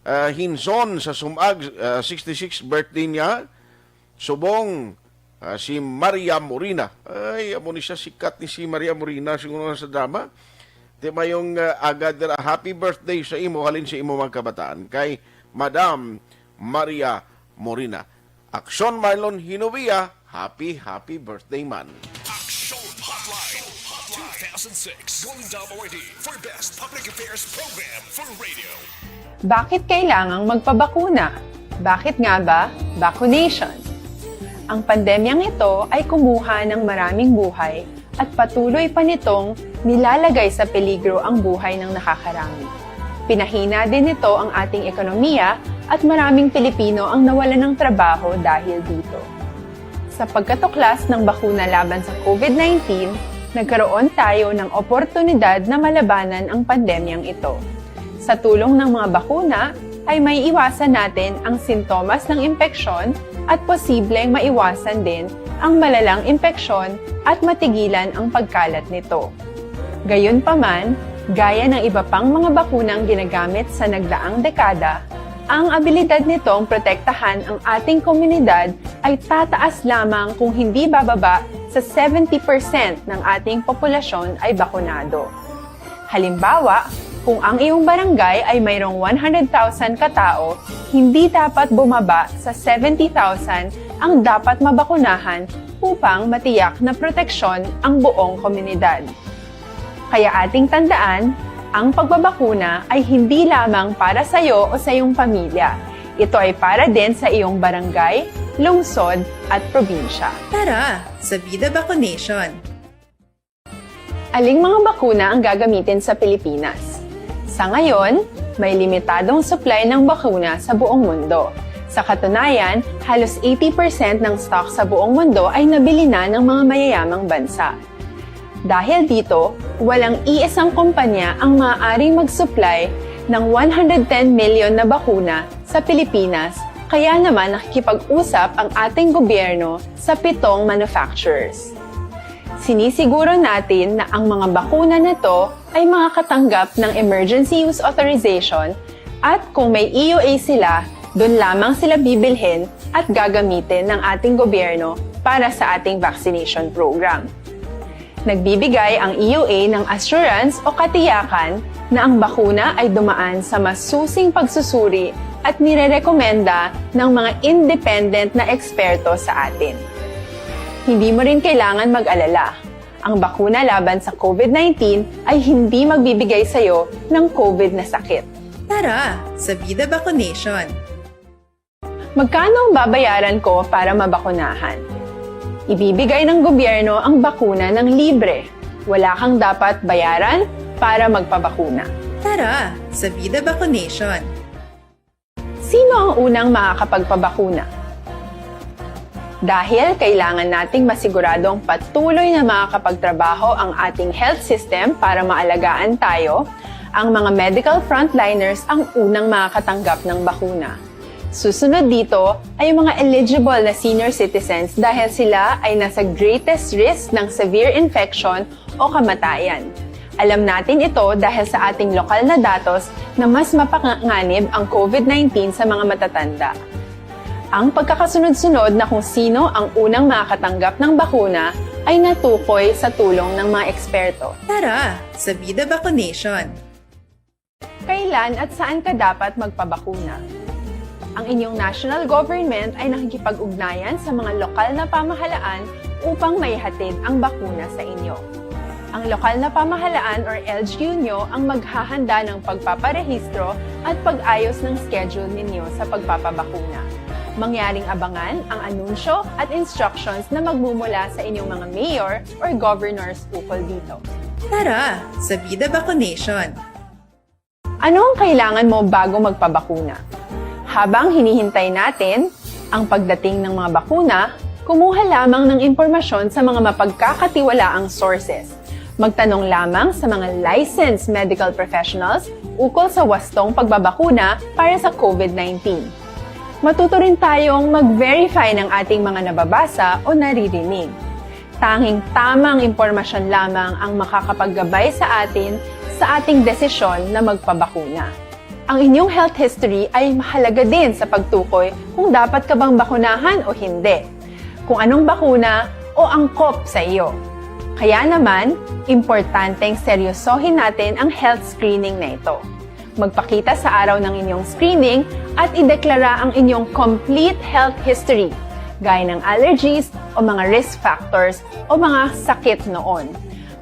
ah, Hinson sa Sumag, ah, sixty-six birthday niya. Subong, ah, si Maria Morina. Ay, amo ni siya, sikat ni si Maria Morina, siguro na sa drama. Di mayong, ah, agad dira, happy birthday sa imo, halin sa imo mga kabataan. Kay Madam Maria Morina. Aksyon Marlon Hinovia, happy, happy birthday man. Action Hotline two thousand six Golden Dome Awardee for Best Public Affairs Program for Radio. Bakit kailangang magpabakuna? Bakit nga ba vaccination? Ang pandemyang ito ay kumuha ng maraming buhay at patuloy pa nitong nilalagay sa peligro ang buhay ng nakakarami. Pinahina din nito ang ating ekonomiya at maraming Pilipino ang nawalan ng trabaho dahil dito. Sa pagkatuklas ng bakuna laban sa COVID nineteen, nagkaroon tayo ng oportunidad na malabanan ang pandemyang ito. Sa tulong ng mga bakuna, ay maiiwasan natin ang sintomas ng impeksyon at posibleng maiwasan din ang malalang impeksyon at matigilan ang pagkalat nito. Gayunpaman, gaya ng iba pang mga bakunang ginagamit sa nagdaang dekada, ang abilidad nitong protektahan ang ating komunidad ay tataas lamang kung hindi bababa sa seventy percent ng ating populasyon ay bakunado. Halimbawa, kung ang iyong barangay ay mayroong one hundred thousand ka tawo, hindi dapat bumaba sa seventy thousand ang dapat mabakunahan upang matiyak na proteksyon ang buong komunidad. Kaya ating tandaan, ang pagbabakuna ay hindi lamang para sa iyo o sa iyong pamilya. Ito ay para din sa iyong barangay, lungsod, at probinsya. Tara, sa Vida Vaccination! Aling mga bakuna ang gagamitin sa Pilipinas? Sa ngayon, may limitadong supply ng bakuna sa buong mundo. Sa katunayan, halos eighty percent ng stock sa buong mundo ay nabili na ng mga mayayamang bansa. Dahil dito, walang iisang kumpanya ang maaaring mag-supply ng one hundred ten million na bakuna sa Pilipinas, kaya naman nakikipag-usap ang ating gobyerno sa pitong manufacturers. Sinisiguro natin na ang mga bakuna na to ay makakatanggap ng Emergency Use Authorization at kung may E U A sila, doon lamang sila bibilhin at gagamitin ng ating gobyerno para sa ating vaccination program. Nagbibigay ang E U A ng assurance o katiyakan na ang bakuna ay dumaan sa masusing pagsusuri at nirerekomenda ng mga independent na eksperto sa atin. Hindi mo rin kailangan mag-alala. Ang bakuna laban sa COVID nineteen ay hindi magbibigay sa iyo ng COVID na sakit. Tara, sa Vida Vaccination! Magkano ang babayaran ko para mabakunahan? Ibibigay ng gobyerno ang bakuna ng libre. Wala kang dapat bayaran para magpabakuna. Tara, sa Vida Vaccination! Sino ang unang makakapagpabakuna? Dahil kailangan nating masiguradong patuloy na makakapagtrabaho ang ating health system para maalagaan tayo, ang mga medical frontliners ang unang makakatanggap ng bakuna. Susunod dito ay ang mga eligible na senior citizens dahil sila ay nasa greatest risk ng severe infection o kamatayan. Alam natin ito dahil sa ating lokal na datos na mas mapanganib ang COVID nineteen sa mga matatanda. Ang pagkakasunod-sunod na kung sino ang unang makakatanggap ng bakuna ay natukoy sa tulong ng mga eksperto. Tara, sa Vida Vaccination! Kailan at saan ka dapat magpabakuna? Ang inyong national government ay nakikipag-ugnayan sa mga lokal na pamahalaan upang maihatid ang bakuna sa inyo. Ang lokal na pamahalaan or L G U nyo ang maghahanda ng pagpaparehistro at pag-ayos ng schedule ninyo sa pagpapabakuna. Mangyaring abangan ang anunsyo at instructions na magmumula sa inyong mga mayor or governors ukol dito. Tara, sa Vida Vaccination! Ano ang kailangan mo bago magpabakuna? Habang hinihintay natin ang pagdating ng mga bakuna, Kumuha lamang ng impormasyon sa mga mapagkakatiwalaang sources. Magtanong lamang sa mga licensed medical professionals ukol sa wastong pagbabakuna para sa COVID nineteen. Matuto rin tayong mag-verify ng ating mga nababasa o naririnig. Tanging tamang impormasyon lamang ang makakapaggabay sa atin sa ating desisyon na magpabakuna. Ang inyong health history ay mahalaga din sa pagtukoy kung dapat ka bang bakunahan o hindi, kung anong bakuna o angkop sa iyo. Kaya naman, importanteng seryosohin natin ang health screening na ito. Magpakita sa araw ng inyong screening at ideklara ang inyong complete health history, gaya ng allergies o mga risk factors o mga sakit noon.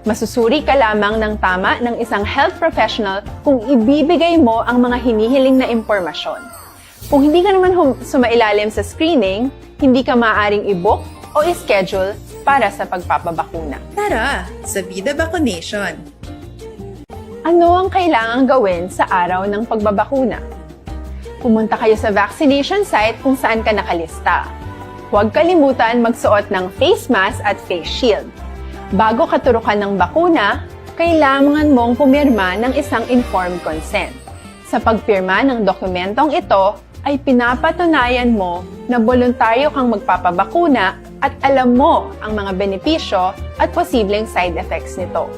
Masusuri ka lamang ng tama ng isang health professional kung ibibigay mo ang mga hinihiling na impormasyon. Kung hindi ka naman hum- sumailalim sa screening, hindi ka maaaring i-book o i-schedule para sa pagpapabakuna. Tara sa Vida Vaccination! Ano ang kailangang gawin sa araw ng pagbabakuna? Pumunta kayo sa vaccination site kung saan ka nakalista. Huwag kalimutan magsuot ng face mask at face shield. Bago katurukan ng bakuna, kailangan mong pumirma ng isang informed consent. Sa pagpirma ng dokumentong ito, ay pinapatunayan mo na boluntaryo kang magpapabakuna at alam mo ang mga benepisyo at posibleng side effects nito.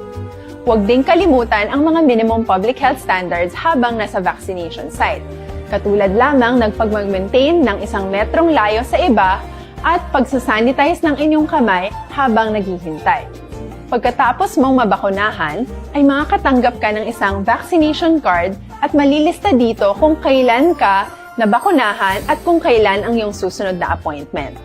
Huwag ding kalimutan ang mga minimum public health standards habang nasa vaccination site, katulad lamang ng pagmag-maintain ng isang metrong layo sa iba at pagsasanitize ng inyong kamay habang naghihintay. Pagkatapos mong mabakunahan, ay makakatanggap ka ng isang vaccination card at malilista dito kung kailan ka nabakunahan at kung kailan ang iyong susunod na appointment.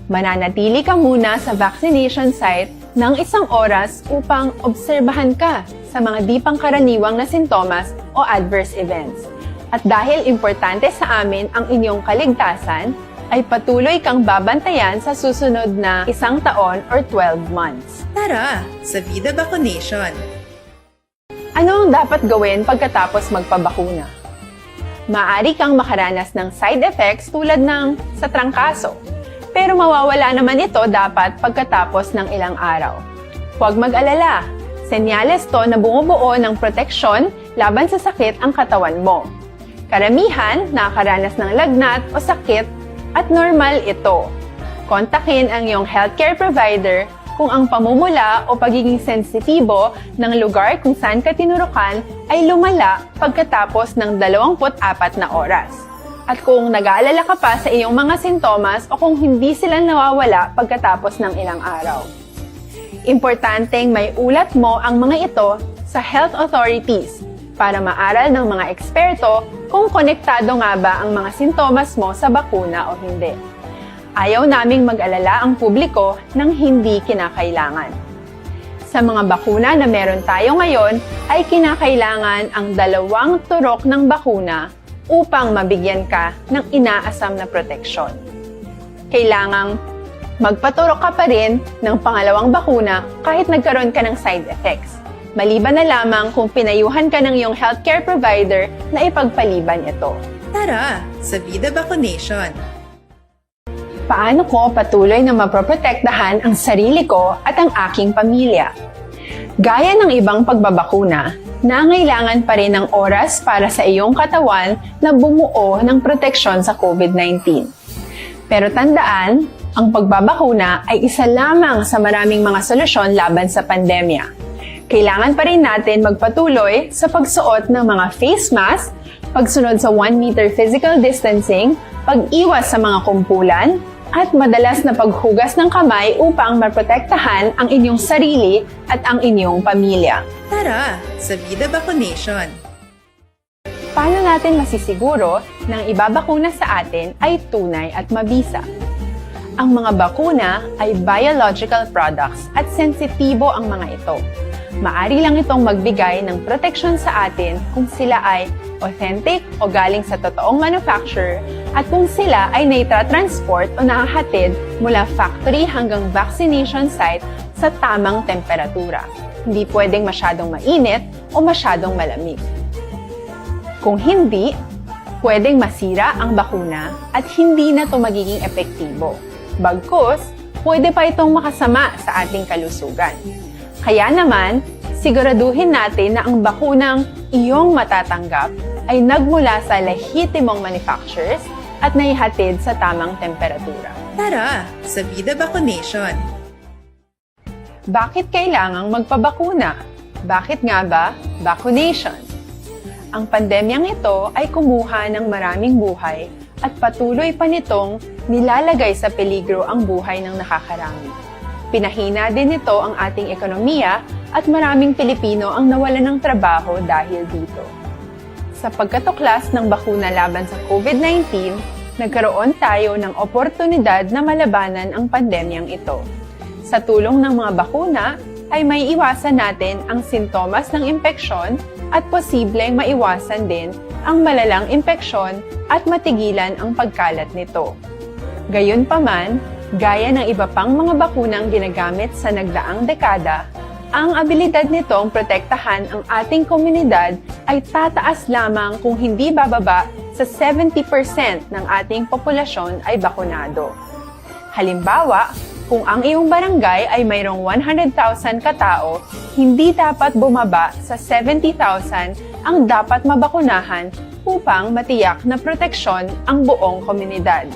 Mananatili ka muna sa vaccination site ng isang oras upang obserbahan ka sa mga di pangkaraniwang na sintomas o adverse events. At dahil importante sa amin ang inyong kaligtasan, ay patuloy kang babantayan sa susunod na isang taon or twelve months. Tara sa Vida Vaccination! Ano ang dapat gawin pagkatapos magpabakuna? Maaari kang makaranas ng side effects tulad ng sa trangkaso, pero mawawala naman ito dapat pagkatapos ng ilang araw. Huwag mag-alala, senyales to na bumubuo ng proteksyon laban sa sakit ang katawan mo. Karamihan nakakaranas ng lagnat o sakit at normal ito. Kontakin ang iyong healthcare provider kung ang pamumula o pagiging sensitibo ng lugar kung saan ka tinurukan ay lumala pagkatapos ng dalawampu't apat na oras. At kung nag-aalala ka pa sa iyong mga sintomas o kung hindi sila nawawala pagkatapos ng ilang araw. Importanteng maiulat mo ang mga ito sa health authorities para maaral ng mga eksperto kung konektado nga ba ang mga sintomas mo sa bakuna o hindi. Ayaw naming mag-alala ang publiko ng hindi kinakailangan. Sa mga bakuna na meron tayo ngayon ay kinakailangan ang dalawang turok ng bakuna upang mabigyan ka ng inaasam na proteksyon. Kailangang magpaturok ka pa rin ng pangalawang bakuna kahit nagkaroon ka ng side effects, maliban na lamang kung pinayuhan ka ng iyong healthcare provider na ipagpaliban ito. Tara sa Vida Vaccination! Paano ko patuloy na mapoprotektahan ang sarili ko at ang aking pamilya? Gaya ng ibang pagbabakuna, nangailangan pa rin ng oras para sa iyong katawan na bumuo ng proteksyon sa COVID nineteen. Pero tandaan, ang pagbabakuna ay isa lamang sa maraming mga solusyon laban sa pandemya. Kailangan pa rin natin magpatuloy sa pagsuot ng mga face mask, pagsunod sa one meter physical distancing, pag-iwas sa mga kumpulan, at madalas na paghugas ng kamay upang maprotektahan ang inyong sarili at ang inyong pamilya. Tara sa Vida Vaccination! Paano natin masisiguro na ang ibabakuna sa atin ay tunay at mabisa? Ang mga bakuna ay biological products at sensitibo ang mga ito. Maari lang itong magbigay ng proteksyon sa atin kung sila ay authentic o galing sa totoong manufacturer at kung sila ay naitra-transport o nahahatid mula factory hanggang vaccination site sa tamang temperatura. Hindi pwedeng masyadong mainit o masyadong malamig. Kung hindi, pwedeng masira ang bakuna at hindi na ito magiging epektibo. Bagkus, pwede pa itong makasama sa ating kalusugan. Kaya naman, siguraduhin natin na ang bakunang iyong matatanggap ay nagmula sa lehitimong manufacturers at naihatid sa tamang temperatura. Tara, sa Vida Vaccination! Bakit kailangang magpabakuna? Bakit nga ba vaccination? Ang pandemyang ito ay kumuha ng maraming buhay at patuloy pa nitong nilalagay sa peligro ang buhay ng nakakarami. Pinahina din nito ang ating ekonomiya at maraming Pilipino ang nawalan ng trabaho dahil dito. Sa pagkatuklas ng bakuna laban sa COVID nineteen, nagkaroon tayo ng oportunidad na malabanan ang pandemyang ito. Sa tulong ng mga bakuna, ay maiiwasan natin ang sintomas ng impeksyon at posibleng maiwasan din ang malalang impeksyon at matigilan ang pagkalat nito. Gayunpaman, gaya ng iba pang mga bakunang ginagamit sa nagdaang dekada, ang abilidad nitong protektahan ang ating komunidad ay tataas lamang kung hindi bababa sa seventy percent ng ating populasyon ay bakunado. Halimbawa, kung ang iyong barangay ay mayroong one hundred thousand ka tao, hindi dapat bumaba sa seventy thousand ang dapat mabakunahan upang matiyak na proteksyon ang buong komunidad.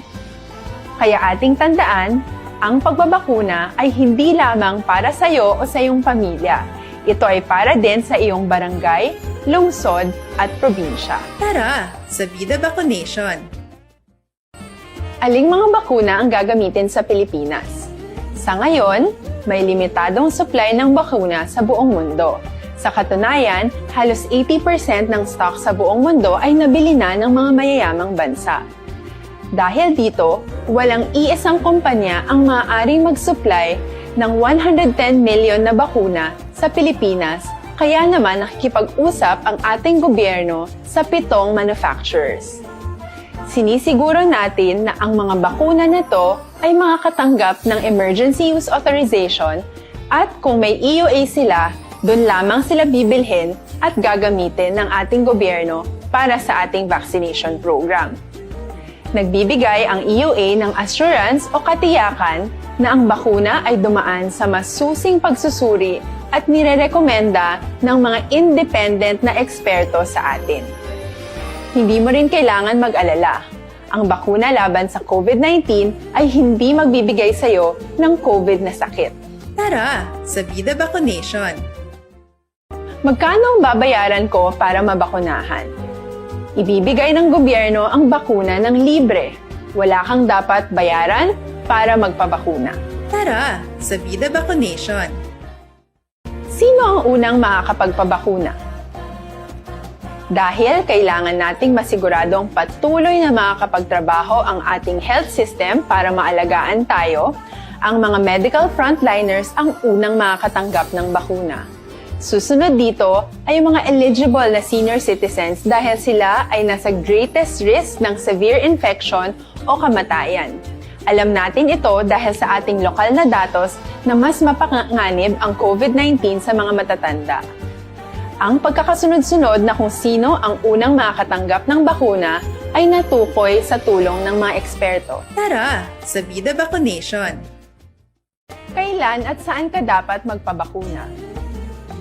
Kaya ating tandaan, ang pagbabakuna ay hindi lamang para sa iyo o sa iyong pamilya. Ito ay para din sa iyong barangay, lungsod, at probinsya. Tara, sa Vida Vaccination! Aling mga bakuna ang gagamitin sa Pilipinas? Sa ngayon, may limitadong supply ng bakuna sa buong mundo. Sa katunayan, halos eighty percent ng stock sa buong mundo ay nabili na ng mga mayayamang bansa. Dahil dito, walang iisang kumpanya ang maaaring mag-supply ng one hundred ten million na bakuna sa Pilipinas, kaya naman nakikipag-usap ang ating gobyerno sa pitong manufacturers. Sinisiguro natin na ang mga bakuna na to ay makakatanggap ng emergency use authorization at kung may E U A sila, doon lamang sila bibilhin at gagamitin ng ating gobyerno para sa ating vaccination program. Nagbibigay ang E U A ng assurance o katiyakan na ang bakuna ay dumaan sa masusing pagsusuri at nirerekomenda ng mga independent na eksperto sa atin. Hindi mo rin kailangan mag-alala. Ang bakuna laban sa COVID nineteen ay hindi magbibigay sa iyo ng COVID na sakit. Tara, sa Vida Vaccination! Magkano ang babayaran ko para mabakunahan? Ibibigay ng gobyerno ang bakuna ng libre. Wala kang dapat bayaran para magpabakuna. Tara, sa Vida Vaccination! Sino ang unang makakapagpabakuna? Dahil kailangan nating masiguradong patuloy na makakapagtrabaho ang ating health system para maalagaan tayo, ang mga medical frontliners ang unang makakatanggap ng bakuna. Susunod dito ay ang mga eligible na senior citizens dahil sila ay nasa greatest risk ng severe infection o kamatayan. Alam natin ito dahil sa ating lokal na datos na mas mapanganib ang COVID nineteen sa mga matatanda. Ang pagkakasunod-sunod na kung sino ang unang makakatanggap ng bakuna ay natukoy sa tulong ng mga eksperto. Tara, sa Vida Vaccination! Kailan at saan ka dapat magpabakuna?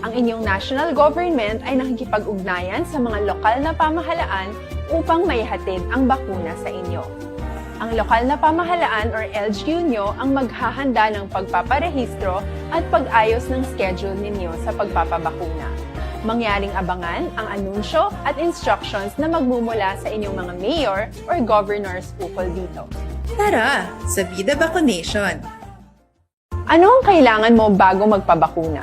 Ang inyong national government ay nakikipag-ugnayan sa mga lokal na pamahalaan upang maihatid ang bakuna sa inyo. Ang lokal na pamahalaan or L G U nyo ang maghahanda ng pagpaparehistro at pag-ayos ng schedule ninyo sa pagpapabakuna. Mangyaring abangan ang anunsyo at instructions na magmumula sa inyong mga mayor or governors ukol dito. Tara, sa Vida Vaccination! Ano ang kailangan mo bago magpabakuna?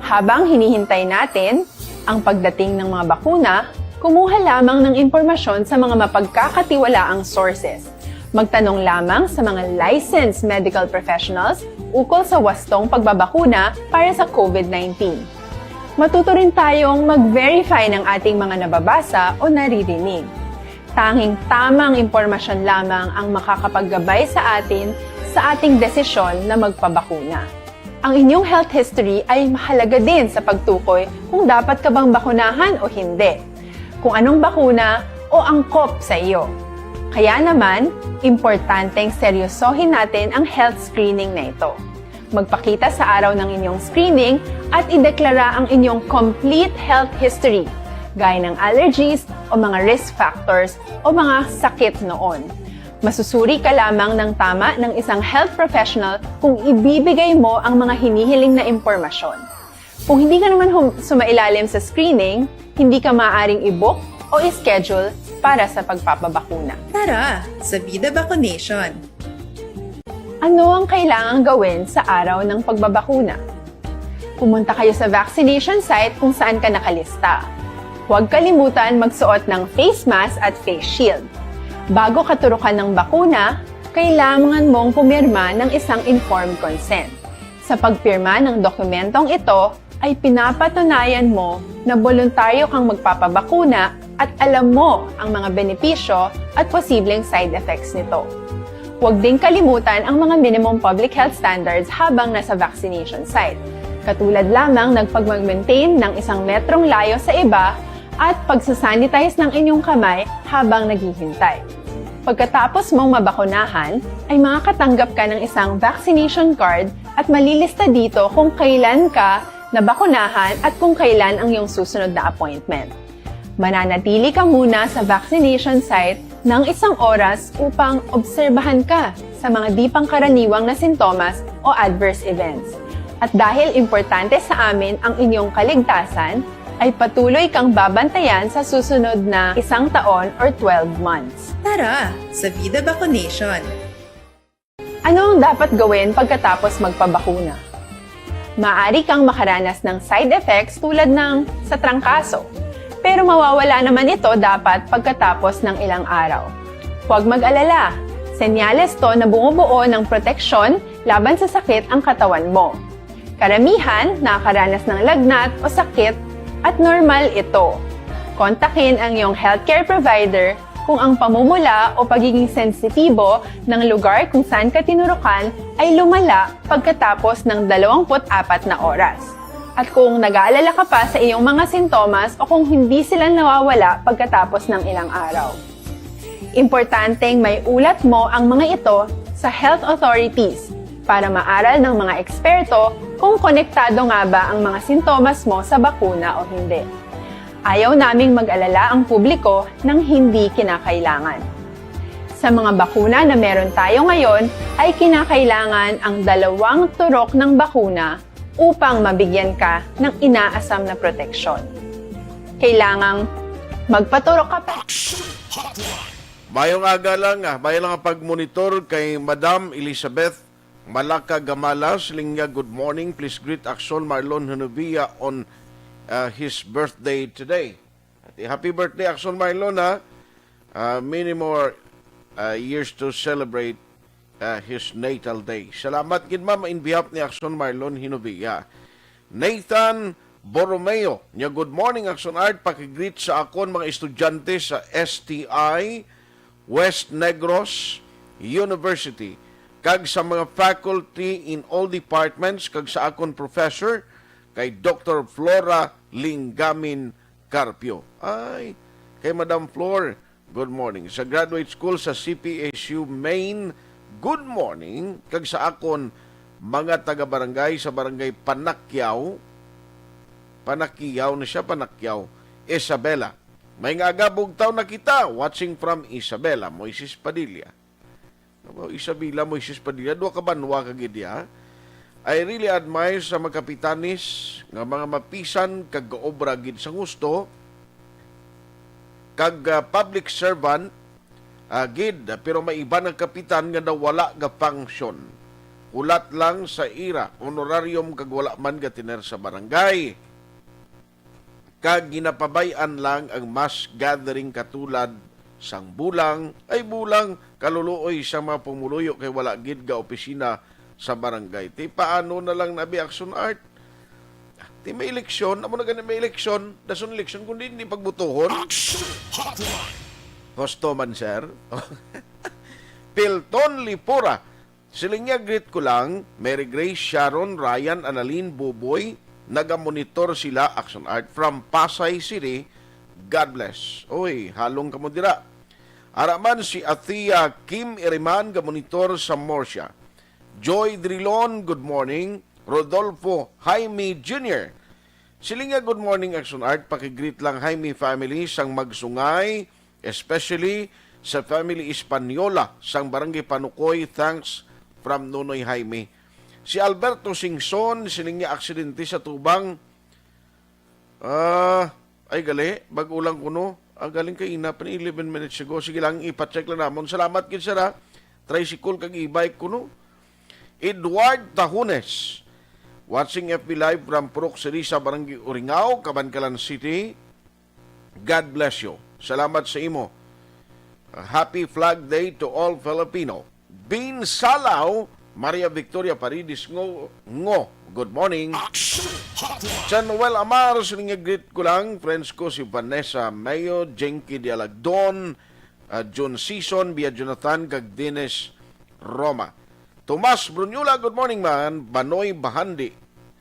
Habang hinihintay natin ang pagdating ng mga bakuna, kumuha lamang ng impormasyon sa mga mapagkakatiwalaang sources. Magtanong lamang sa mga licensed medical professionals ukol sa wastong pagbabakuna para sa COVID nineteen. Matuto rin tayong mag-verify ng ating mga nababasa o naririnig. Tanging tamang impormasyon lamang ang makakapaggabay sa atin sa ating desisyon na magpabakuna. Ang inyong health history ay mahalaga din sa pagtukoy kung dapat ka bang bakunahan o hindi, kung anong bakuna o angkop sa iyo. Kaya naman, importanteng seryosohin natin ang health screening na ito. Magpakita sa araw ng inyong screening at ideklara ang inyong complete health history, gaya ng allergies o mga risk factors o mga sakit noon. Masusuri ka lamang ng tama ng isang health professional kung ibibigay mo ang mga hinihiling na impormasyon. Kung hindi ka naman hum- sumailalim sa screening, hindi ka maaaring i-book o i-schedule para sa pagpapabakuna. Tara sa Vida Vaccination! Ano ang kailangang gawin sa araw ng pagbabakuna? Pumunta kayo sa vaccination site kung saan ka nakalista. Huwag kalimutan magsuot ng face mask at face shield. Bago katurukan ng bakuna, kailangan mong pumirma ng isang informed consent. Sa pagpirma ng dokumentong ito, ay pinapatunayan mo na boluntaryo kang magpapabakuna at alam mo ang mga benepisyo at posibleng side effects nito. Huwag ding kalimutan ang mga minimum public health standards habang nasa vaccination site, katulad lamang ng pagmag-maintain ng isang metrong layo sa iba at pagsasanitize ng inyong kamay habang naghihintay. Pagkatapos mong mabakunahan, ay makakatanggap ka ng isang vaccination card at malilista dito kung kailan ka nabakunahan at kung kailan ang iyong susunod na appointment. Mananatili ka muna sa vaccination site ng isang oras upang obserbahan ka sa mga di pangkaraniwang na sintomas o adverse events. At dahil importante sa amin ang inyong kaligtasan, ay patuloy kang babantayan sa susunod na isang taon or twelve months. Tara sa Vida Vaccination! Ano ang dapat gawin pagkatapos magpabakuna? Maaari kang makaranas ng side effects tulad ng sa trangkaso, pero mawawala naman ito dapat pagkatapos ng ilang araw. Huwag mag-alala, senyales to na bumubuo ng proteksyon laban sa sakit ang katawan mo. Karamihan nakakaranas ng lagnat o sakit at normal ito. Kontakin ang iyong healthcare provider kung ang pamumula o pagiging sensitibo ng lugar kung saan ka tinurukan ay lumala pagkatapos ng dalawampu't apat na oras, at kung nag-aalala ka pa sa iyong mga sintomas o kung hindi sila nawawala pagkatapos ng ilang araw. Importanteng may ulat mo ang mga ito sa health authorities para maaral ng mga eksperto kung konektado nga ba ang mga sintomas mo sa bakuna o hindi. Ayaw naming mag-alala ang publiko ng hindi kinakailangan. Sa mga bakuna na meron tayo ngayon, ay kinakailangan ang dalawang turok ng bakuna upang mabigyan ka ng inaasam na proteksyon. Kailangang magpaturok ka pa. Mayong aga lang, ah, mayo lang ang pagmonitor kay Madam Elizabeth Malaka Gamala. Siling niya, "Good morning. Please greet Aksol Marlon Hunubia on, ah, his birthday today." Ati, happy birthday, Aksol Marlon, ha? Ah, many more, ah, years to celebrate, ah, his natal day. Salamat gid, ma'am, in behalf ni Aksol Marlon Hinubia. Nathan Borromeo, niya, "Good morning, Aksol Art. Pakigreet sa akon mga estudyante sa S T I West Negros University, kag sa mga faculty in all departments, kag sa akon professor kay Doktor Flora Linggamin Carpio." Ay, kay Madam Flor, good morning. Sa graduate school sa C P S U Main, good morning. Kag sa akon mga taga-barangay sa barangay Panakyaw, Panakyaw na siya, Panakyaw, Isabela. May nga aga, bugtaw na kita. Watching from Isabela, Moises Padilla. Aba, Isabela, Moises Padilla, duha ka banwa ka gid ya. "I really admire sa mga kapitanes nga mga mapisan kag gaobra gid sa husto, kag, ah, public servant, ah, gid, pero may iban nga kapitan nga nawala ga function. Kulat lang sa ira honorarium kag wala man ga tener sa barangay. Kag ginapabay-an lang ang mass gathering katulad sang bulang." Ay, bulang, kaluluoy sa mga pumuluyo kay wala gid ga opisina sa barangay. Ti paano na lang na, bi, Action Art? Ti may eleksyon, amo na gani may eleksyon, dason eleksyon kundi hindi pagbutuhon. Action Hotline. Husto man, sir. Pilton Lipura, siling niya, "Greet ko lang, Mary Grace, Sharon, Ryan, Annalyn, Buboy, nagamonitor sila, Action Art, from Pasay City. God bless." Oy, halong kamo dira. Ara man si Athea Kim Iriman, gamonitor sa Murcia. Joy Drilon, good morning. Rodolfo Jaime Junior Silinga, good morning, Action Art. Pakigreet lang, Jaime family, sang Magsungay, especially sa family Española, sang Barangay Panukoy. Thanks from Nonoy Jaime. Si Alberto Singson, siling niya, aksidente sa tubang. Ah, ay, gali, bag-o lang kuno. Ah, galing kay ina pa ni eleven minutes ago. Sige lang, ipacheck lang namon. Salamat gid, sir, ha. Tricycle kag e-bike kuno. Edward Tahunes, watching F B Live from Purok Sirisa, Barangay Uringao, Kabankalan City. God bless you. Salamat sa imo. Happy Flag Day to all Filipino. Bean Salaw, Maria Victoria Paredes, Ngo, Ngo. Good morning. Action Hotline. San Noel Amar, siling niya, greet ko lang, friends ko, si Vanessa Mayo, Jenky Dialagdon, ah, John Season, Bia Jonathan, kag Dennis Roma. Tomas Brunyola, good morning, man. Banoy Bahandi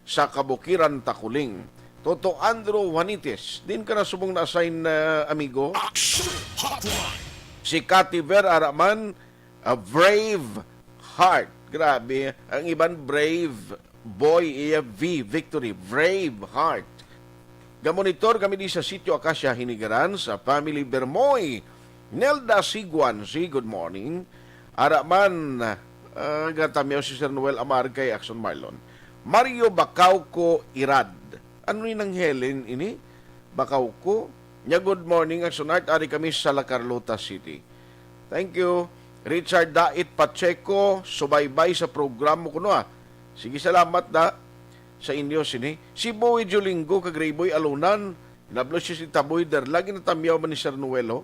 sa Kabukiran, Takuling. Toto Andrew Juanites, din ka na subong na-assign, ah, amigo? Action Hotline. Si Cathy Ver, ara man, a brave heart. Grabe, ang iban brave boy, iya V, victory, brave heart. Gamonitor kami di sa Sitio Acacia, Hinigaran, sa family Bermoy. Nelda Siguan, si good morning. Ara man, ah, gatamyaw si Sir Noel Amar kay Action Marlon. Mario Bacauco Irad. Ano ni nang Helen ini? Bacauco. Nya, good morning, Action Art. Ari kami sa La Carlota City. Thank you. Richard Dait Pacheco, subaybay sa programa kuno, ah. Sige, salamat da sa inyo sini. Si Boy Jolingo kag Rayboy Alunan, nablo siya si Taboy Der, lagi natamyaw man ni Sir Noelo.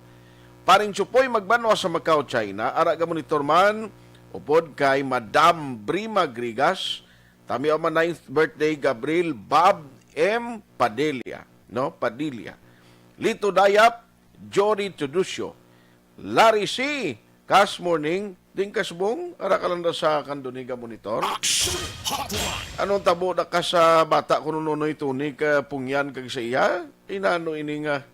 Paring Chupoy magbanwa sa Macau, China, ara ga monitor man, upod kay Madam Brima Grigas, tamyaw man ninth birthday Gabriel Bob M Padilla, no? Padilla. Lito Dayap, Jory Tudusyo, Larry C, Kas morning, ding kasbong, ara ka lang daw sa Candoniga Monitor. Action Hotline. Anong tabo na ka sa bata ko nunoy Tony ka pungyan kag sa iya? Inano ini nga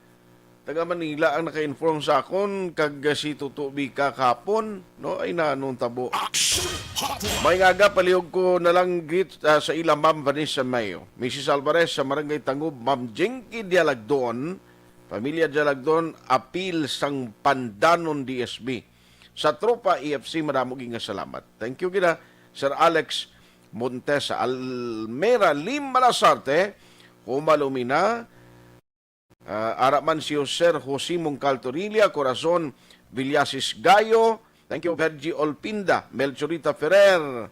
taga Manila ang naka-inform sa akon kag si Tuto Bika kahapon, no? Ay, nanong tabo. Action Hotline. May ngaga, palihog ko na lang greet, ah, sa ila Ma'am Vanessa Mayo, Missus Alvarez sa Barangay Tangub, Ma'am Jinky Dialagdon, Pamilya Dialagdon, apil sang Pandanon D S B. Sa Tropa E F C, madamo gid nga salamat. Thank you gid, ha, Sir Alex Montesa, Almera Lim Malasarte, Huma Lumina, ah, ara man si Sir Jose Mongcal Torilla, Corazon Villasis Gayo, thank you, Virgie Olpinda, Melchorita Ferrer,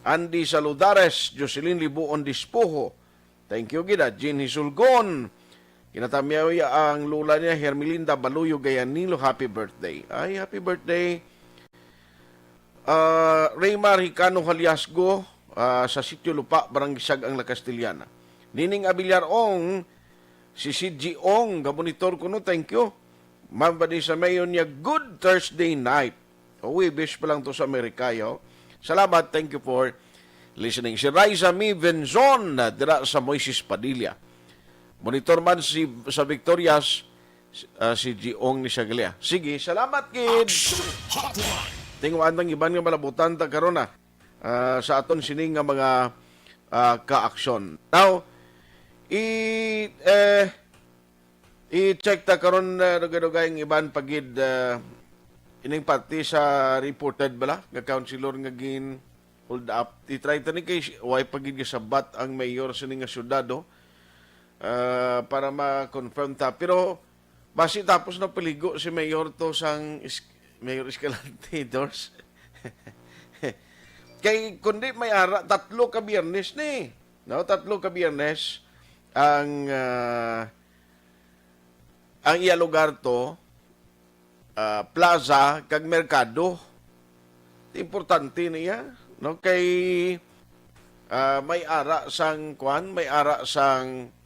Andy Saludares, Jocelyn Libuon Dispojo, thank you gid, ah, Jean Hisulgon. Kinatamyaw ang lula niya, Hermelinda Baluyo Gayanilo. Happy birthday. Ay, happy birthday. Ah, Raymar Hicano Haliasgo, ah, sa Sitio Lupa, Barangay Sag-ang, La Castellana. Nining Abiliar Ong, si C G Ong, gamonitor ko, no? Thank you. Ma'am Vanessa Mayon niya, good Thursday night. O, Webes pa lang to sa Amerika, yo. Salamat, thank you for listening. Si Raisa Mi Benzon, ah, dira sa Moises Padilla. Monitor man si, sa Victorias, ah, si Giong ni Saglia. Sige, salamat, kid. Action Hotline. Tingwaan ang iban nga malabutan ta karon, ah, ah, sa aton sini nga mga, ah, kaaksyon. Now, i, eh, i-check ta karon, ah, dugay-dugay ang iban pa gid, ah, ining parte sa reported bala nga councilor nga gin hold up. I-try ta ni kay way pa gid nga sabat ang mayor sini nga syudad, oh. Ah, para ma-confirm ta. Pero basi tapos na paligo si Mayor to sang is-, Mayor Escalante, Dors. Kay kundi may ara, tatlo ka Biyernes ni. No, tatlo ka Biyernes ang, ah, ang iya lugar to, ah, plaza kag merkado. Importante niya, no? Kay, ah, may ara sang kwan, may ara sang,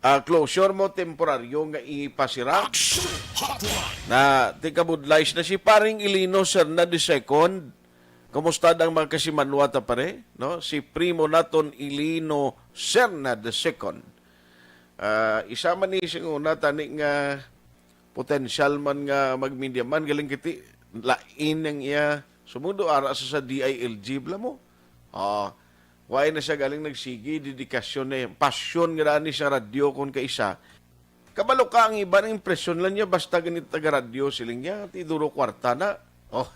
ah, closure mo temporaryo nga ipasira. Action Hotline. Na, tigabudlays na si Paring Ilino Serna the second. Kumusta ang mga kasimanwa ta, pare? No? Si Primo naton Ilino Serna the second. Ah, isa man ni sing una tani nga potential man nga mag-media man, galing kiti, lain ang iya sumundo, ara sa, sa D I L G, bala mo. Ah, why na siya galing nagsigi, dedikasyon na yan. Pasyon nga daan ni sa radyo kung kaisa. Kabalo ka, ang iba ang impresyon lang niya, basta ganit taga-radyo, siling niya, ti duro kwarta na. Oh,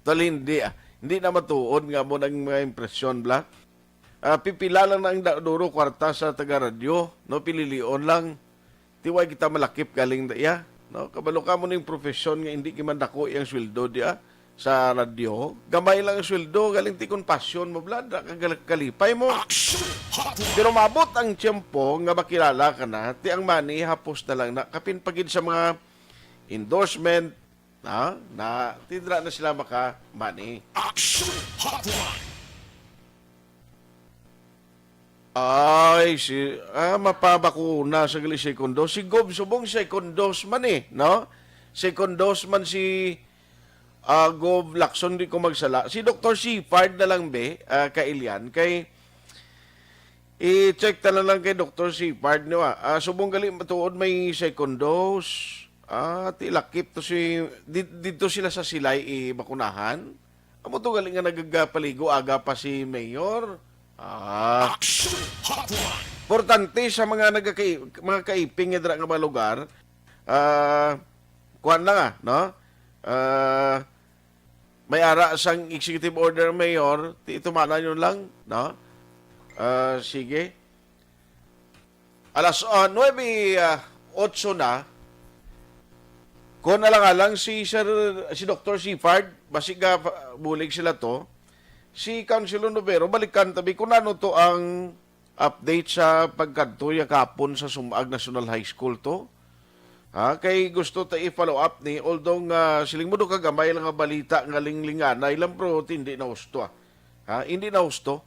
tol, hindi ah. Hindi na matuod nga mo nang mga impresyon, bla. Ah, pipila lang na ang da-, duro kwarta sa taga-radyo, no? Pililion lang. Ti way kita malakip galing da iya, no? Kabalo ka mo ning profesyon nga hindi kimandako iyang sweldo diya sa radyo. Gamay lang ang sweldo, galing ti kon pasyon mo, bla, da ka gal-, kalipay mo. Action Hotline! Pero mabot ang tiyempo nga makilala ka na, ti ang money hapos na lang na, kapin pa gid sa mga endorsement, na, na, ti dira na sila maka-money. Action Hotline! Ay, si, ah, mapabakuna sa gali second dose. Si Gov subong second dose man eh, no? Second dose man si, ah, Gov Lacson, di ko magsala. Si Doktor Sipard na lang, be, ah, kailian. Kay, i-check ta na lang kay Doktor Sipard, no? Ah, subong gali matuod may second dose. Ah, ti lakip to si, di-, didto sila sa Silay, i-bakunahan. Amo to gali nga nagagapaligo aga pa si Mayor. Ah. Action Hotline! Importante sa mga nagakay-, mga kaiping nga dira nga mga lugar, ah, kuwan lang ah, no? Ah, may ara sang executive order, Mayor, ti-, itumanan nyo lang, no? Ah, sige. Alas, ah, nuebe, ah, otso na. Kung alang-alang si Sir, si Doktor Sipard, basig ka pa-, bulig sila to. Si Councilor Novero, balikan tabi kung ano to ang update sa pagkadto niya kapon sa Sumag National High School to. Ha, kay gusto ta i-follow up ni, although nga siling mo do kagamay lang nga balita nga linglinganay lang, pero hindi na husto, ah. Ha, hindi na husto.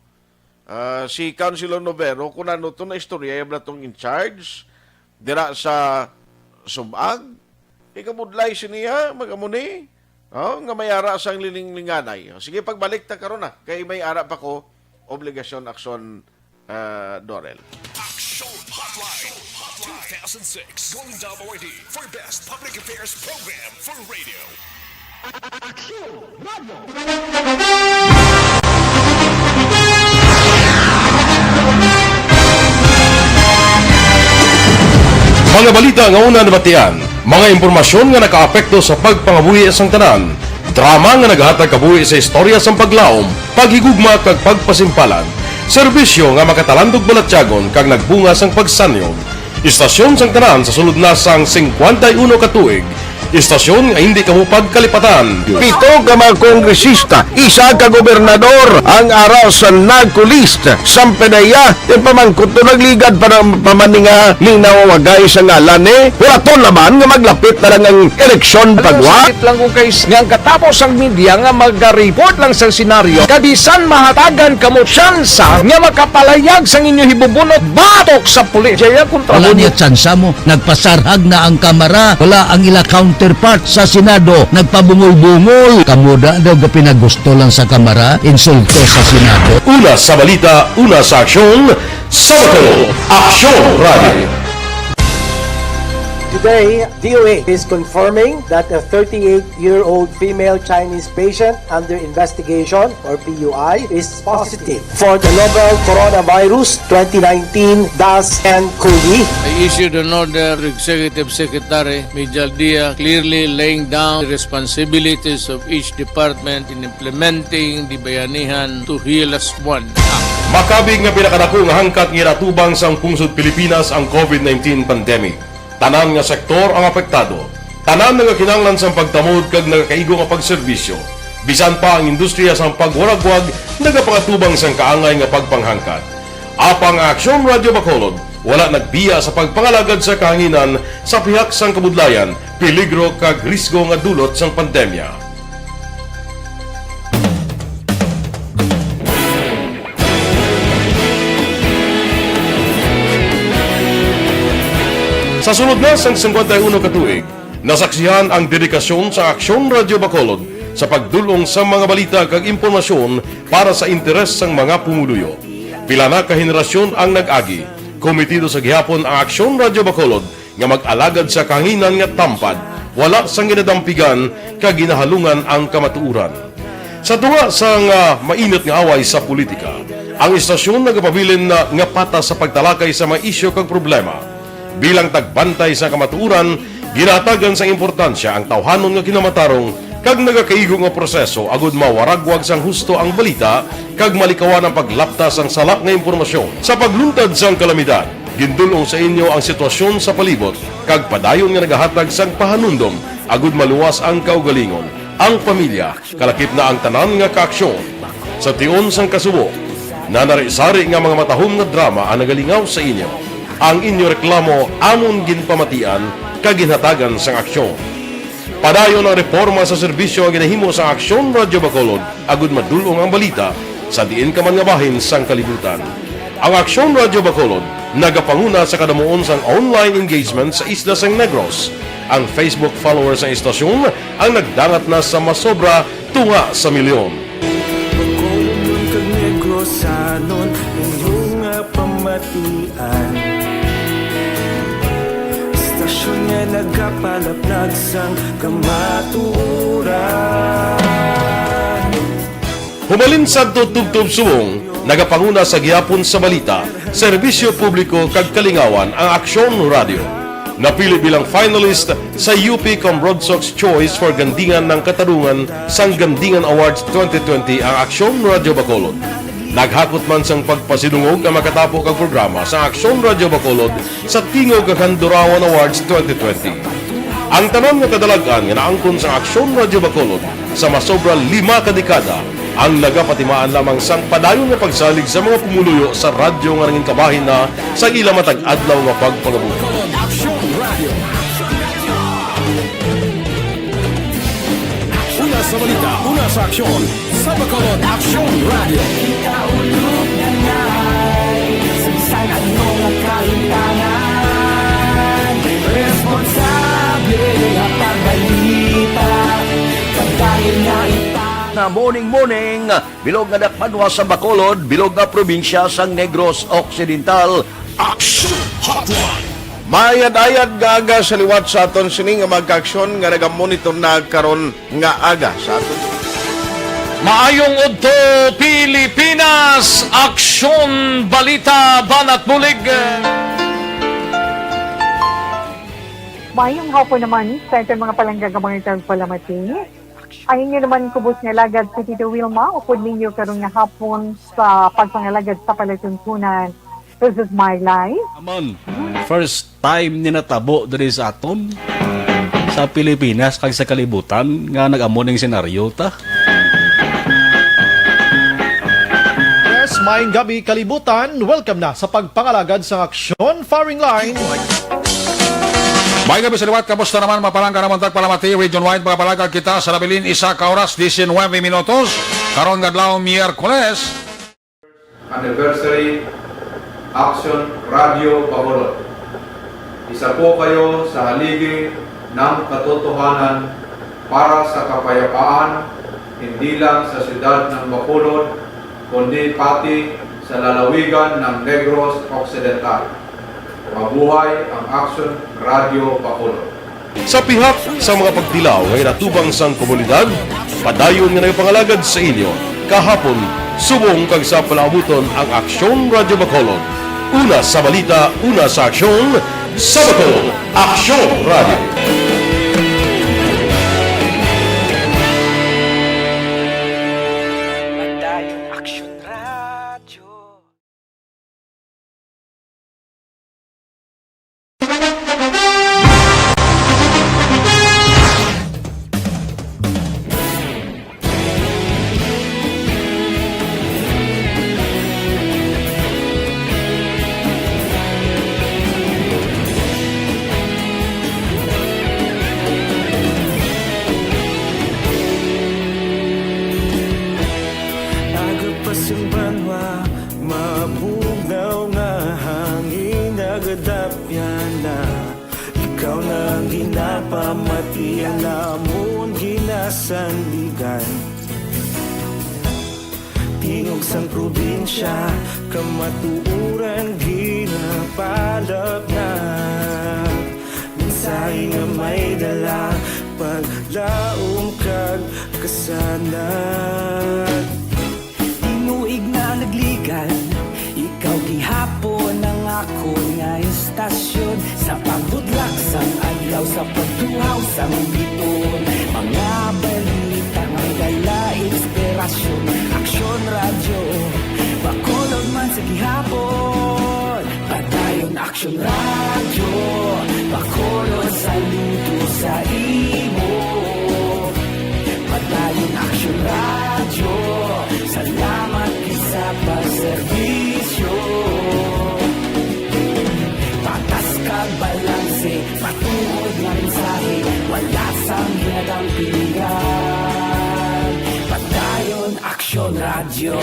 Ah, si Councilor Novero, kung ano to na istorya, yung bala tong in charge, dira sa Sumag, ikabudlay siniya, magamuni, oh, nga may ara sang lilinglinganay. Sige, pagbalik ta karon na, kay may ara pa ko, obligasyon, aksyon, ah, Dorel. Action Hotline two thousand six Golden Dome Awardee for Best Public Affairs Program for Radio. Aksyon Radio. Mga balita nga una nabatian, mga impormasyon nga nakaapekto sa pagpangabuhi sang tanan, drama nga nagahatag kabuhi sa istorya sang paglaom, paghigugma kag pagpasimpalan, serbisyo nga makatalandog balatyagon kag nagbunga sang pagsanyog. Istasyon sang tanan sa sulod na sang singkwenta y uno ka tuig. Istasyon nga hindi kamo pagkalipatan. Pito ka mga kongresista, isa ka gobernador ang ara sa NAGCO list. Sang P D E A, ipamangkot to, nagligad pa ng pamaninga ni nawawagay sa ngalan ni. Hulaton naman nga maglapit na lang ang eleksyon. Alam mo, pagwa. Sakit lang kung kay s-, nga ang katapos ang media nga magariport lang sa senaryo, kabisan mahatagan kamo tsansa nga makapalayag sang inyo hibubunot batok sa pulis. Jaya kontra. Wala mo niya tsansa mo. Nagpasarhag na ang Kamara. Wala ang ila counterpart sa Senado. Nagpabungol-bungol. Kamo da daw gapinagusto lang sa Kamara. Insulto sa Senado. Una sa balita, una sa aksyon, sa Bacolod, Aksyon Radio. Today, D O A is confirming that a thirty-eight-year-old female Chinese patient under investigation, or P U I, is positive for the novel coronavirus twenty nineteen dash N COVID. I issued an order to Executive Secretary Mijal Dia, clearly laying down the responsibilities of each department in implementing the Bayanihan to Heal Us One Act. Makabig nga pinakadako nga hangkat nga ginatubang sang pungsod Pilipinas ang COVID nineteen pandemic. Tanan nga sektor ang apektado. Tanan nagakinahanglan sang pagtamod kag nagakaigo nga pagserbisyo. Bisan pa ang industriya sang pagwaragwag nagapangatubang sang kaangay nga pagpanghangkat. Apang ang Aksyon Radio Bacolod wala nagbiya sa pagpangalagad sa kahanginan sa pihak sang kabudlayan, peligro kag risgo nga dulot sang pandemya. Sa sulod na sang singkwenta y uno ka tuig, nasaksihan ang dedikasyon sa Aksyon Radio Bacolod sa pagdul-ong sa mga balita kag impormasyon para sa interes sang mga pumuluyo. Pila na ka henerasyon ang nag-agi. Komitido sa gihapon ang Aksyon Radio Bacolod nga mag-alagad sa kahanginan nga tampad, wala sang ginadampigan kag ginahalungan ang kamatuoran. Sa tunga sang, ah, mainit nga away sa politika, ang istasyon nagapabilin na nga patas sa pagtalakay sa mga isyu kag problema. Bilang tagbantay sa kamatuoran, ginahatagan sang importansya ang tawhanon nga kinamatarong kag nagakaigo nga proseso agud mawaragwag sang husto ang balita kag malikawan ang paglapta sang sala nga impormasyon. Sa pagluntad sang kalamidad, gindul-ong sa inyo ang sitwasyon sa palibot kag padayon nga nagahatag sang pahanumdom agud maluwas ang kaugalingon, ang pamilya, kalakip na ang tanan nga kaaksyon. Sa tion sang kasubo, nanari-sari nga mga matahom nga drama ang nagalingaw sa inyo. Ang inyo reklamo amon ginpamatian kag ginhatagan sang aksyon. Padayon ang reporma sa serbisyo nga ginahimo sang Aksyon Radyo Bacolod agud madul-ong ang balita sa diin ka man nga bahin sang kalibutan. Ang Aksyon Radyo Bacolod nagapanguna sa kadamuon sang online engagement sa isla sang Negros. Ang Facebook followers sang istasyon ang nagdangat na sa masobra tunga sa milyon. Bacolodnon kag Negrosanon, inyo nga pamatian. Istasyon nga nagapalaplag sang kamatuoran. Hubalin sadto tubtob subong, nagapanguna sa gihapon sa balita, serbisyo publiko kag kalingawan ang Aksyon Radyo. Napili bilang finalist sa U P Combroadsox Choice for Gandingan ng Katarungan sang Gandingan Awards twenty twenty ang Aksyon Radyo Bacolod. Naghakot man sang pagpasidungog ang makatapo kag programa sa Aksyon Radyo Bacolod sa Tingog kag Handurawan Awards twenty twenty. Ang tanan nga kadalag-an nga naangkon sa Aksyon Radyo Bacolod sa masobra lima ka dekada ang nagapatimaan lamang sang padayon nga pagsalig sa mga pumuluyo sa radyo nga nangin kabahin na sa ila matag adlaw nga pagpangabuhi. Aksyon Radio. Una sa balita, una sa aksyon, sa Bacolod Aksyon Radio. Sa bisan ano nga kahimtangan, responsable nga pagbalita, pagdahil nga ita. Na morning, morning, bilog nga dakpanwa sa Bacolod, bilog nga probinsya sang Negros Occidental. Action Hotline. Maayad-ayad nga aga sa liwat sa aton sini nga mga kaaksyon nga nagamonitor na karon nga aga sa aton. Maayong udto, Pilipinas! Aksyon, balita, banat bulig. Maayong hapon naman sa aton mga palangga nga mga tagpalamati. Ang inyo naman kubos nga alagad si Tito Wilma, upod ninyo karon nga hapon sa pagpangalagad sa palatuntunan. This is my life. Amon, first time ni natabo diri sa aton, sa Pilipinas kag sa kalibutan nga nag-amo ning senaryo ta. Yes, maayong gabi, kalibutan. Welcome na sa pagpangalagad sang aksyon, firing line. May gabi sa liwat, kamusta naman, mapalangga naman tagpalamati, region-wide, mga palagad kita sa nabilin, isa ka oras, diecinuebe minutos, karon nga adlaw, Miyerkules. Anniversary, Action Radio Bacolod. Isa po kayo sa haligi ng katotohanan para sa kapayapaan, hindi lang sa siyudad ng Bacolod, kundi pati sa lalawigan ng Negros Occidental. Mabuhay ang Action Radio Bacolod. Sa pihak sa mga pagtilaw nga ginatubang sang komunidad, padayon nga nagapangalagad sa inyo kahapon, subong kag sa palaabuton ang Aksyon Radyo Bacolod. Una sa balita, una sa aksyon, sa Bacolod, Aksyon Radyo. Padayon Aksyon Radyo. Aga pa sang banwa, mabugnaw nga hangin nagadapyan na. Ikaw na ang ginapamati, ang amon ginasandigan. Tingog sang probinsya, kamatuoran ginapalapnag. Sa nga may dala, paglaom kag kasanag. Tinuig na nagligan, ikaw gihapon ang akon nga istasyon. Sa pagbutlak sang adlaw, sa pagtuhaw sang biton, mga balita nga may dala inspirasyon. Aksyon Radyo, Bacolod man sa gihapon. Padayon Aksyon Radyo, Bacolod, saludo sa imo. Padayon Aksyon Radyo, salamat gid sa pagserbisyo. Patas kag balanse, matuod nga mensahe, wala sang ginadampigan. Padayon Aksyon Radyo.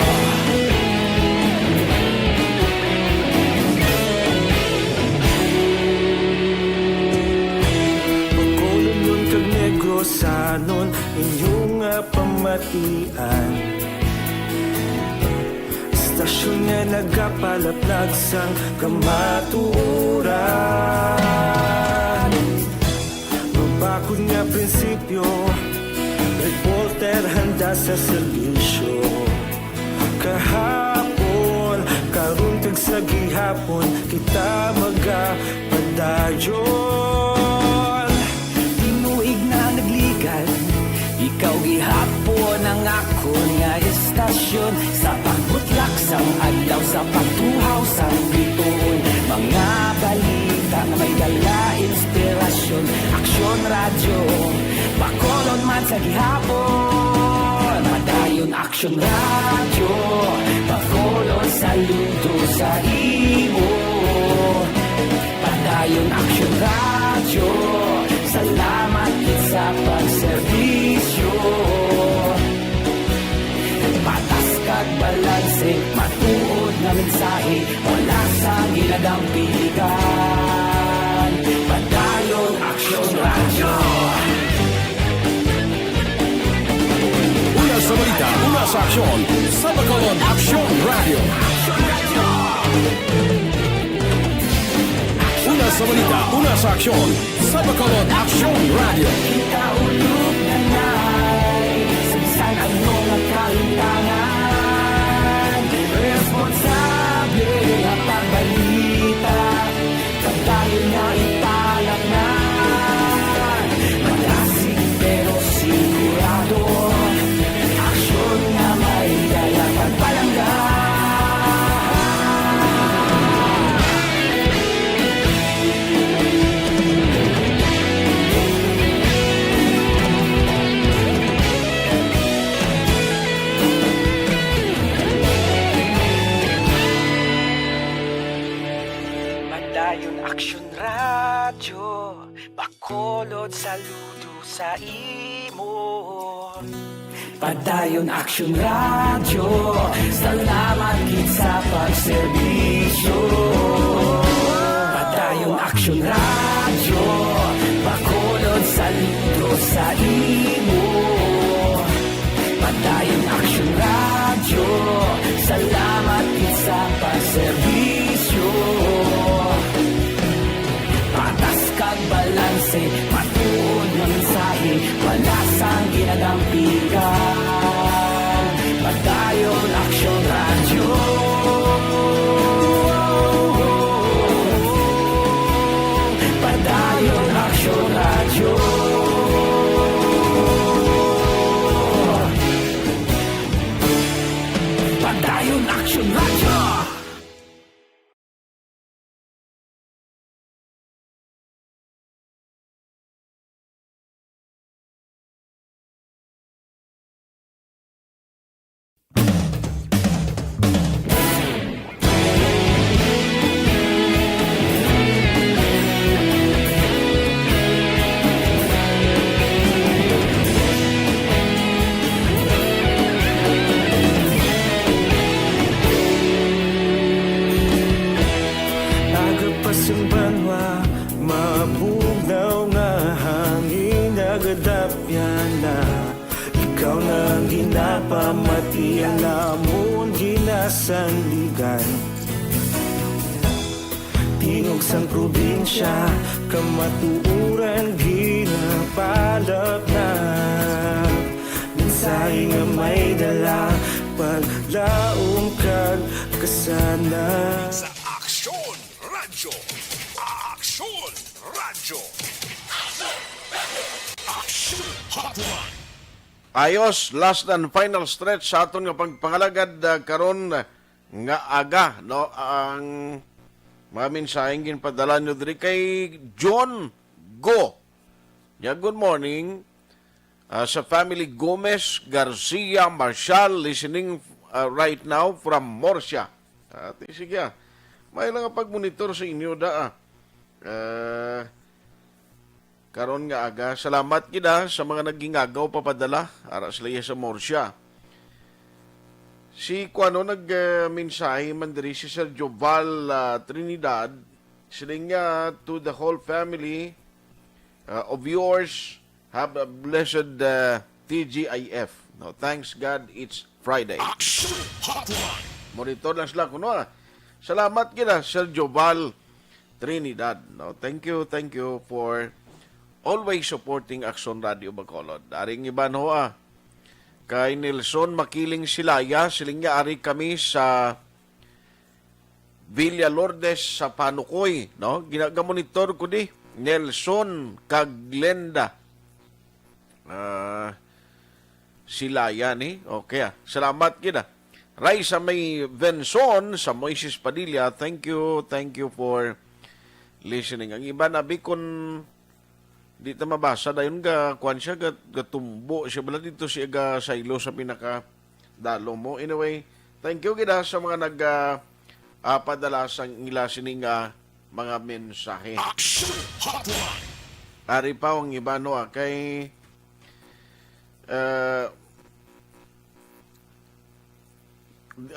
Bacolodnon kag Negrosanon, inyo nga pamatian. Istasyon nga nagapalaplag sang kamatuoran. Mabakod nga prinsipyo, reporter handa sa serbisyo. Kahapon, karon kag sa gihapon, kita magapadayon. Tinuig na nagligan, ikaw gihapon ang akon nga istasyon. Sa pagbutlak sang adlaw, sa pagtuhaw sang bituon, mga balita nga may dala inspirasyon. Aksyon Radyo, Bacolod man sa gihapon. Padayon Aksyon Radyo, Bacolod, saludo sa imo. Padayon Aksyon Radyo, salamat gid sa pagserbisyo. Patas kag balanse, matuod nga mensahe, wala sang ginadampigan. Padayon Aksyon Radyo. Una sa balita, una sa aksyon, sa Bacolod Aksyon Radyo. Una sa balita, una sa aksyon, sa Bacolod Aksyon Radyo. Kita ulog na nay, sa bisan ano nga kahintangan, responsable nga pagbalita, pagdayon nga ipalamnan, malasig pero sigurado, aksyon nga may dala pagpalangga. Padayon Aksyon Radyo, Bacolod, saludo sa imo. Padayon Aksyon Radyo, salamat gid sa pagserbisyo. Padayon Aksyon Radyo, Bacolod, saludo sa imo. Padayon Aksyon Radyo, salamat gid sa pagserbisyo. Patas kag balanse, matuod nga mensahe, wala sang ginadampigan. Padayon Aksyon Radyo. Padayon Aksyon Radyo. Padayon Aksyon Radyo. Aga pa sang banwa, mabugnaw nga hangin, nagadapyan na. Ikaw na ang ginapamati, ang amon ginasandigan. Tingog sang probinsya, Kamatuoran ginapalapnap, mensahe nga may dala, paglaom kag kasana. Sa Aksyon Radyo. Aksyon Radyo. Aksyon Hotline. Ayos, last and final stretch sa aton nga pagpangalagad, ah, karon nga aga, no? Ang mga mensaheng ginpadala nyo diri kay John Go. Ya, good morning, ah, sa family Gomez, Garcia, Marshall, listening, ah, right now from Murcia. Ati, sige, ah. May lang nga pagmonitor sa inyo, da, ah. Ah, karon nga aga. Salamat gid, ah, sa mga nagingagaw papadala. Ara sila iya sa Murcia. Si kuano nag, ah, mensahe man diri si Sir Joval, ah, Trinidad. Siling niya, "To the whole family, ah, of yours, have a blessed, ah, T G I F." No, thanks God it's Friday. Action Hotline. Monitor lang sila kuno, ah. Salamat gid, ah, Sir Joval Trinidad, no? Thank you, thank you for always supporting Aksyon Radio Bacolod. Ari ang iban ho, ah. Kay Nelson Makiling Silaya, siling niya, "Ari kami sa Villa Lourdes sa Panukoy, no? Ginagamonitor ko di, Nelson kag Glenda." Ah, Silaya ni. Okay, ah. Salamat gid, ah. Raisa May Venson sa Moises Padilla. Thank you, thank you for listening. Ang iba, abi, kun di ta mabasa, dayon ga, kuwan siya, ga, gatumbo siya bala dito siya ga saylo sa pinaka dalo mo. Anyway, thank you gid, ah, sa mga nag, ah, ah, padala sang ila sini nga mga mensahe. Action Hotline. Ari pa ang iba, no, ah, kay, ah,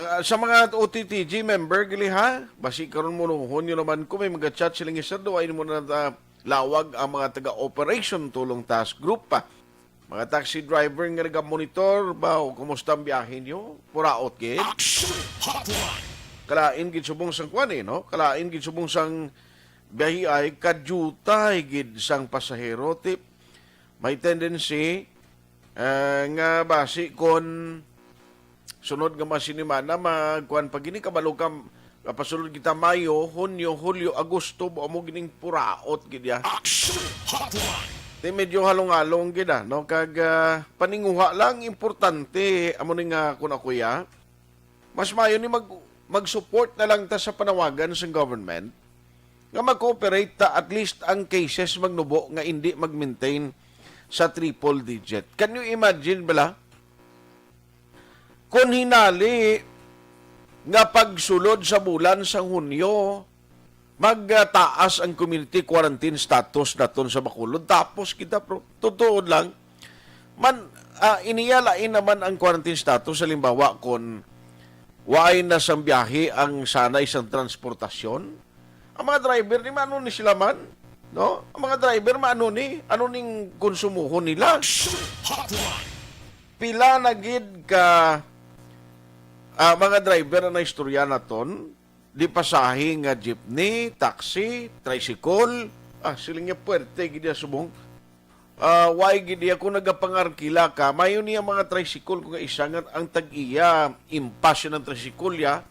ah, sa mga O T T G member, gali ha, basi karon mo nuhon nyo naman ko, may mga chat silang isa, daw ay mo na, ah, lawag ang mga taga-operation tulong task group pa. Mga taxi driver nga nagamonitor ba, o kumusta ang biyahe nyo? Puraot gid. Action Hotline. Kalain gid subong sang kwan, eh, no? Kalain gid subong sang biyahe ay kadiyutay gid sang pasahero. Ti, may tendency, eh, nga basi kon sunod nga mga sinimana, magkuan pa gini, kabalo ka, kapasulod kita Mayo, Hunyo, Hulyo, Agosto, ba mo gining puraot gid ya. Action Hotline. Ti medyo halong-halong gid, ah, no? Kag, ah, paninguha lang, importante, amo ni nga kun ako ya, mas maayo ni mag, mag-support na lang ta sa panawagan sang government nga mag-cooperate ta, at least ang cases magnubo nga indi mag-maintain sa triple digit. Can you imagine bala? Kung hinali nga pagsulod sa bulan sang Hunyo, magtaas ang community quarantine status naton sa Bacolod. Tapos kita, bro, totoo lang, man, ah, iniya lain naman ang quarantine status. Halimbawa, kung waay na sang biyahe ang sanay sang transportasyon, ang mga driver ni, maano ni sila man, no? Ang mga driver, maano ni, ano ning konsumuhon nila? Action Hotline. Pila na gid ka, ah, mga driver ang naistorya naton, di pasahe nga jeepney, taxi, tricycle. Ah, siling niya, puwerte gid ya subong. Ah, why gid ya kung nagapangarkila ka? Mayo niya mga tricycle kung isa nga ang tag-iya, impas siya ng tricycle ya,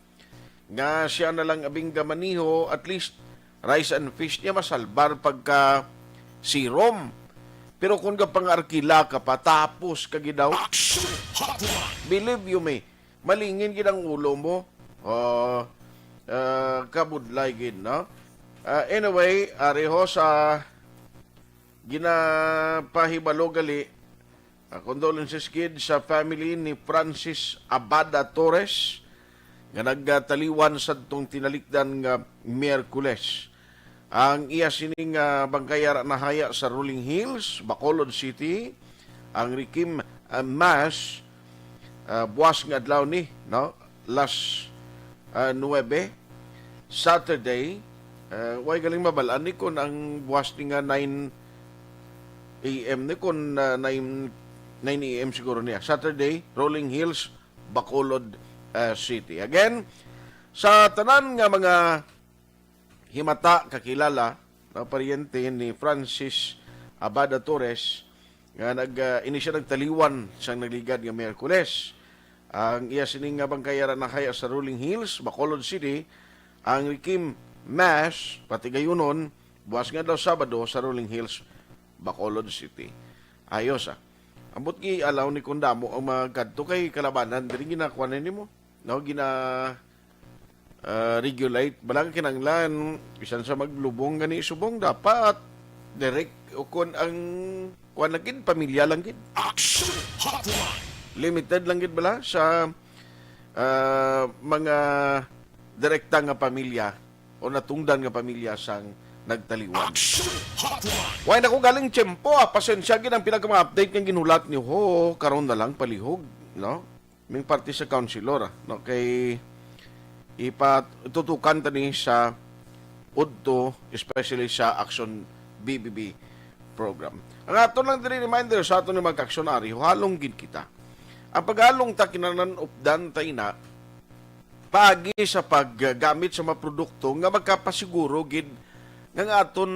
nga siya na lang abing gamaniho, at least rice and fish niya masalbar pagka serum. Pero kung gapangarkila ka pa, tapos ka gid daw. Action Hotline. Believe you me, malingin gid ang ulo mo. Oh, ah, kabudlay gid, no? Ah, anyway, ari ho sa ginapahibalo gali, ah, condolences gid sa family ni Francis Abada Torres nga nagtaliwan sadtong tinalikdan nga Miyerkules. Ang iya sining, ah, bangkay ara nahaya sa Rolling Hills, Bacolod City. Ang Requiem, ah, Mass, ah, buwas nga adlaw ni, no? Last, ah, nuwebe, Saturday. Ah, way galing mabal-an ni kung ang buwas ni nga nine A M ni, kung, ah, nine, nine A M siguro niya. Saturday, Rolling Hills, Bacolod, ah, City. Again, sa tanan nga mga himata, kakilala, ah, paryente ni Francis Abada Torres, nga nag, ah, ini siya nagtaliwan sang nagligad nga Miyerkules. Ang iya sini nga bangkay ara nahaya sa Rolling Hills, Bacolod City, ang requiem mass, patigayunon, buwas nga daw Sabado sa Rolling Hills, Bacolod City. Ayos, ah. Ambot gi alaw ni kung damo ang mga kadto kay kalabanan diri ginakuan na nimo. No, gina, ah, regulate. Balang kinanglan, bisan sa maglubong gani subong, dapat direct o kun ang kuan lang gid, pamilya lang gid. Action Hotline. Limited lang gid bala sa, ah, mga direkta nga pamilya o natungdan nga pamilya sang nagtaliwan. Action Hotline. Way na ko galing tiyempo, ah. Pasensya gid ang pila ka mga update nga ginhulat niyo ho, karon na lang palihog, no? Ming parte sa councilor, ah, no? Kay ipatutukan ta ni sa udto, especially sa Action B B B program. Ang aton lang diri reminder sa aton nga mga ka-aksyonaryo, halong gid kita. Ang paghalong ta kinahanglan updan ta ina, paagi sa paggamit sa mga produkto nga magkapasiguro gid nga ang aton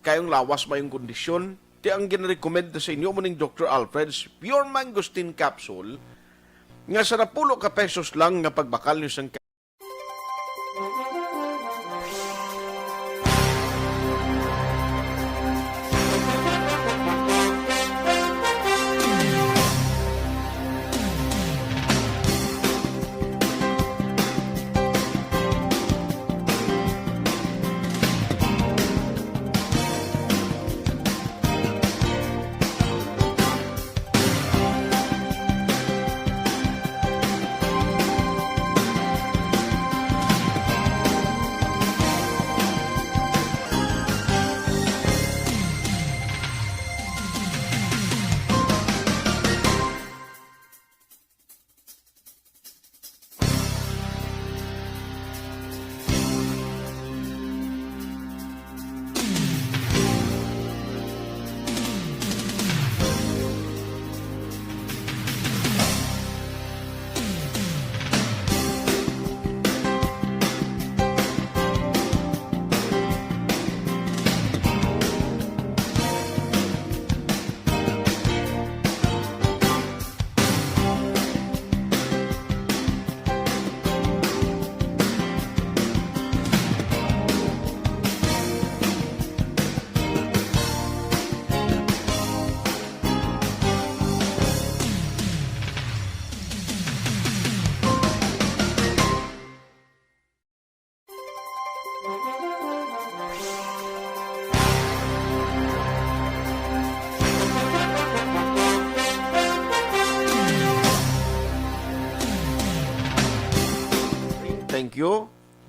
kayong lawas mayong kondisyon. Ti ang ginarekomenda sa inyo mo ning Doctor Alfred's Pure Mangosteen Capsule nga sa napulo ka pesos lang nga pagbakal nyo sang Thank you.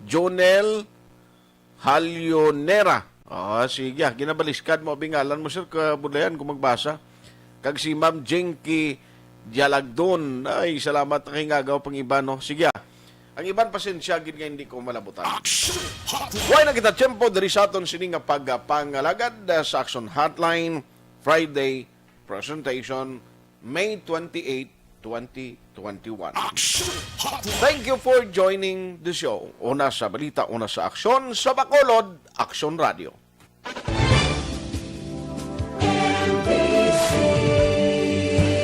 Jonel Halionera. Ah, sige, ah, ginabaliskad mo, bingalan mo, sir, kabudlayan kung magbasa. Kag si Ma'am Jinky Dialagdon. Ay, salamat, nakahingagaw pang iba, no? Sige, ah. Ang iban, pasensya gid nga hindi ko malabutan. Action Hotline. Way na kita tiyempo diri sa aton sini nga pagpangalagad, ah, sa Action Hotline, Friday presentation, May twenty-eight, twenty twenty-one. Action Hotline. Thank you for joining the show. Una sa balita, una sa aksyon, sa Bacolod, Aksyon Radio.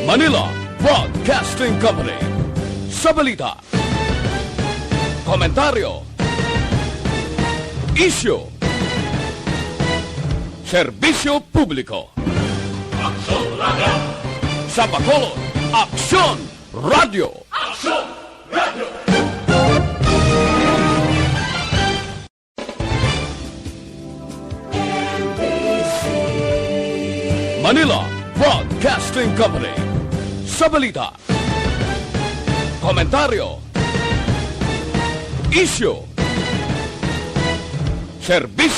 Manila Broadcasting Company. Sa balita, komentaryo, isyu, serbisyo publiko. Aksyon Radio. Sa Bacolod, Aksyon Radio. Aksyon Radio. Manila Broadcasting Company. Sa balita, komentaryo, isyu, serbisyo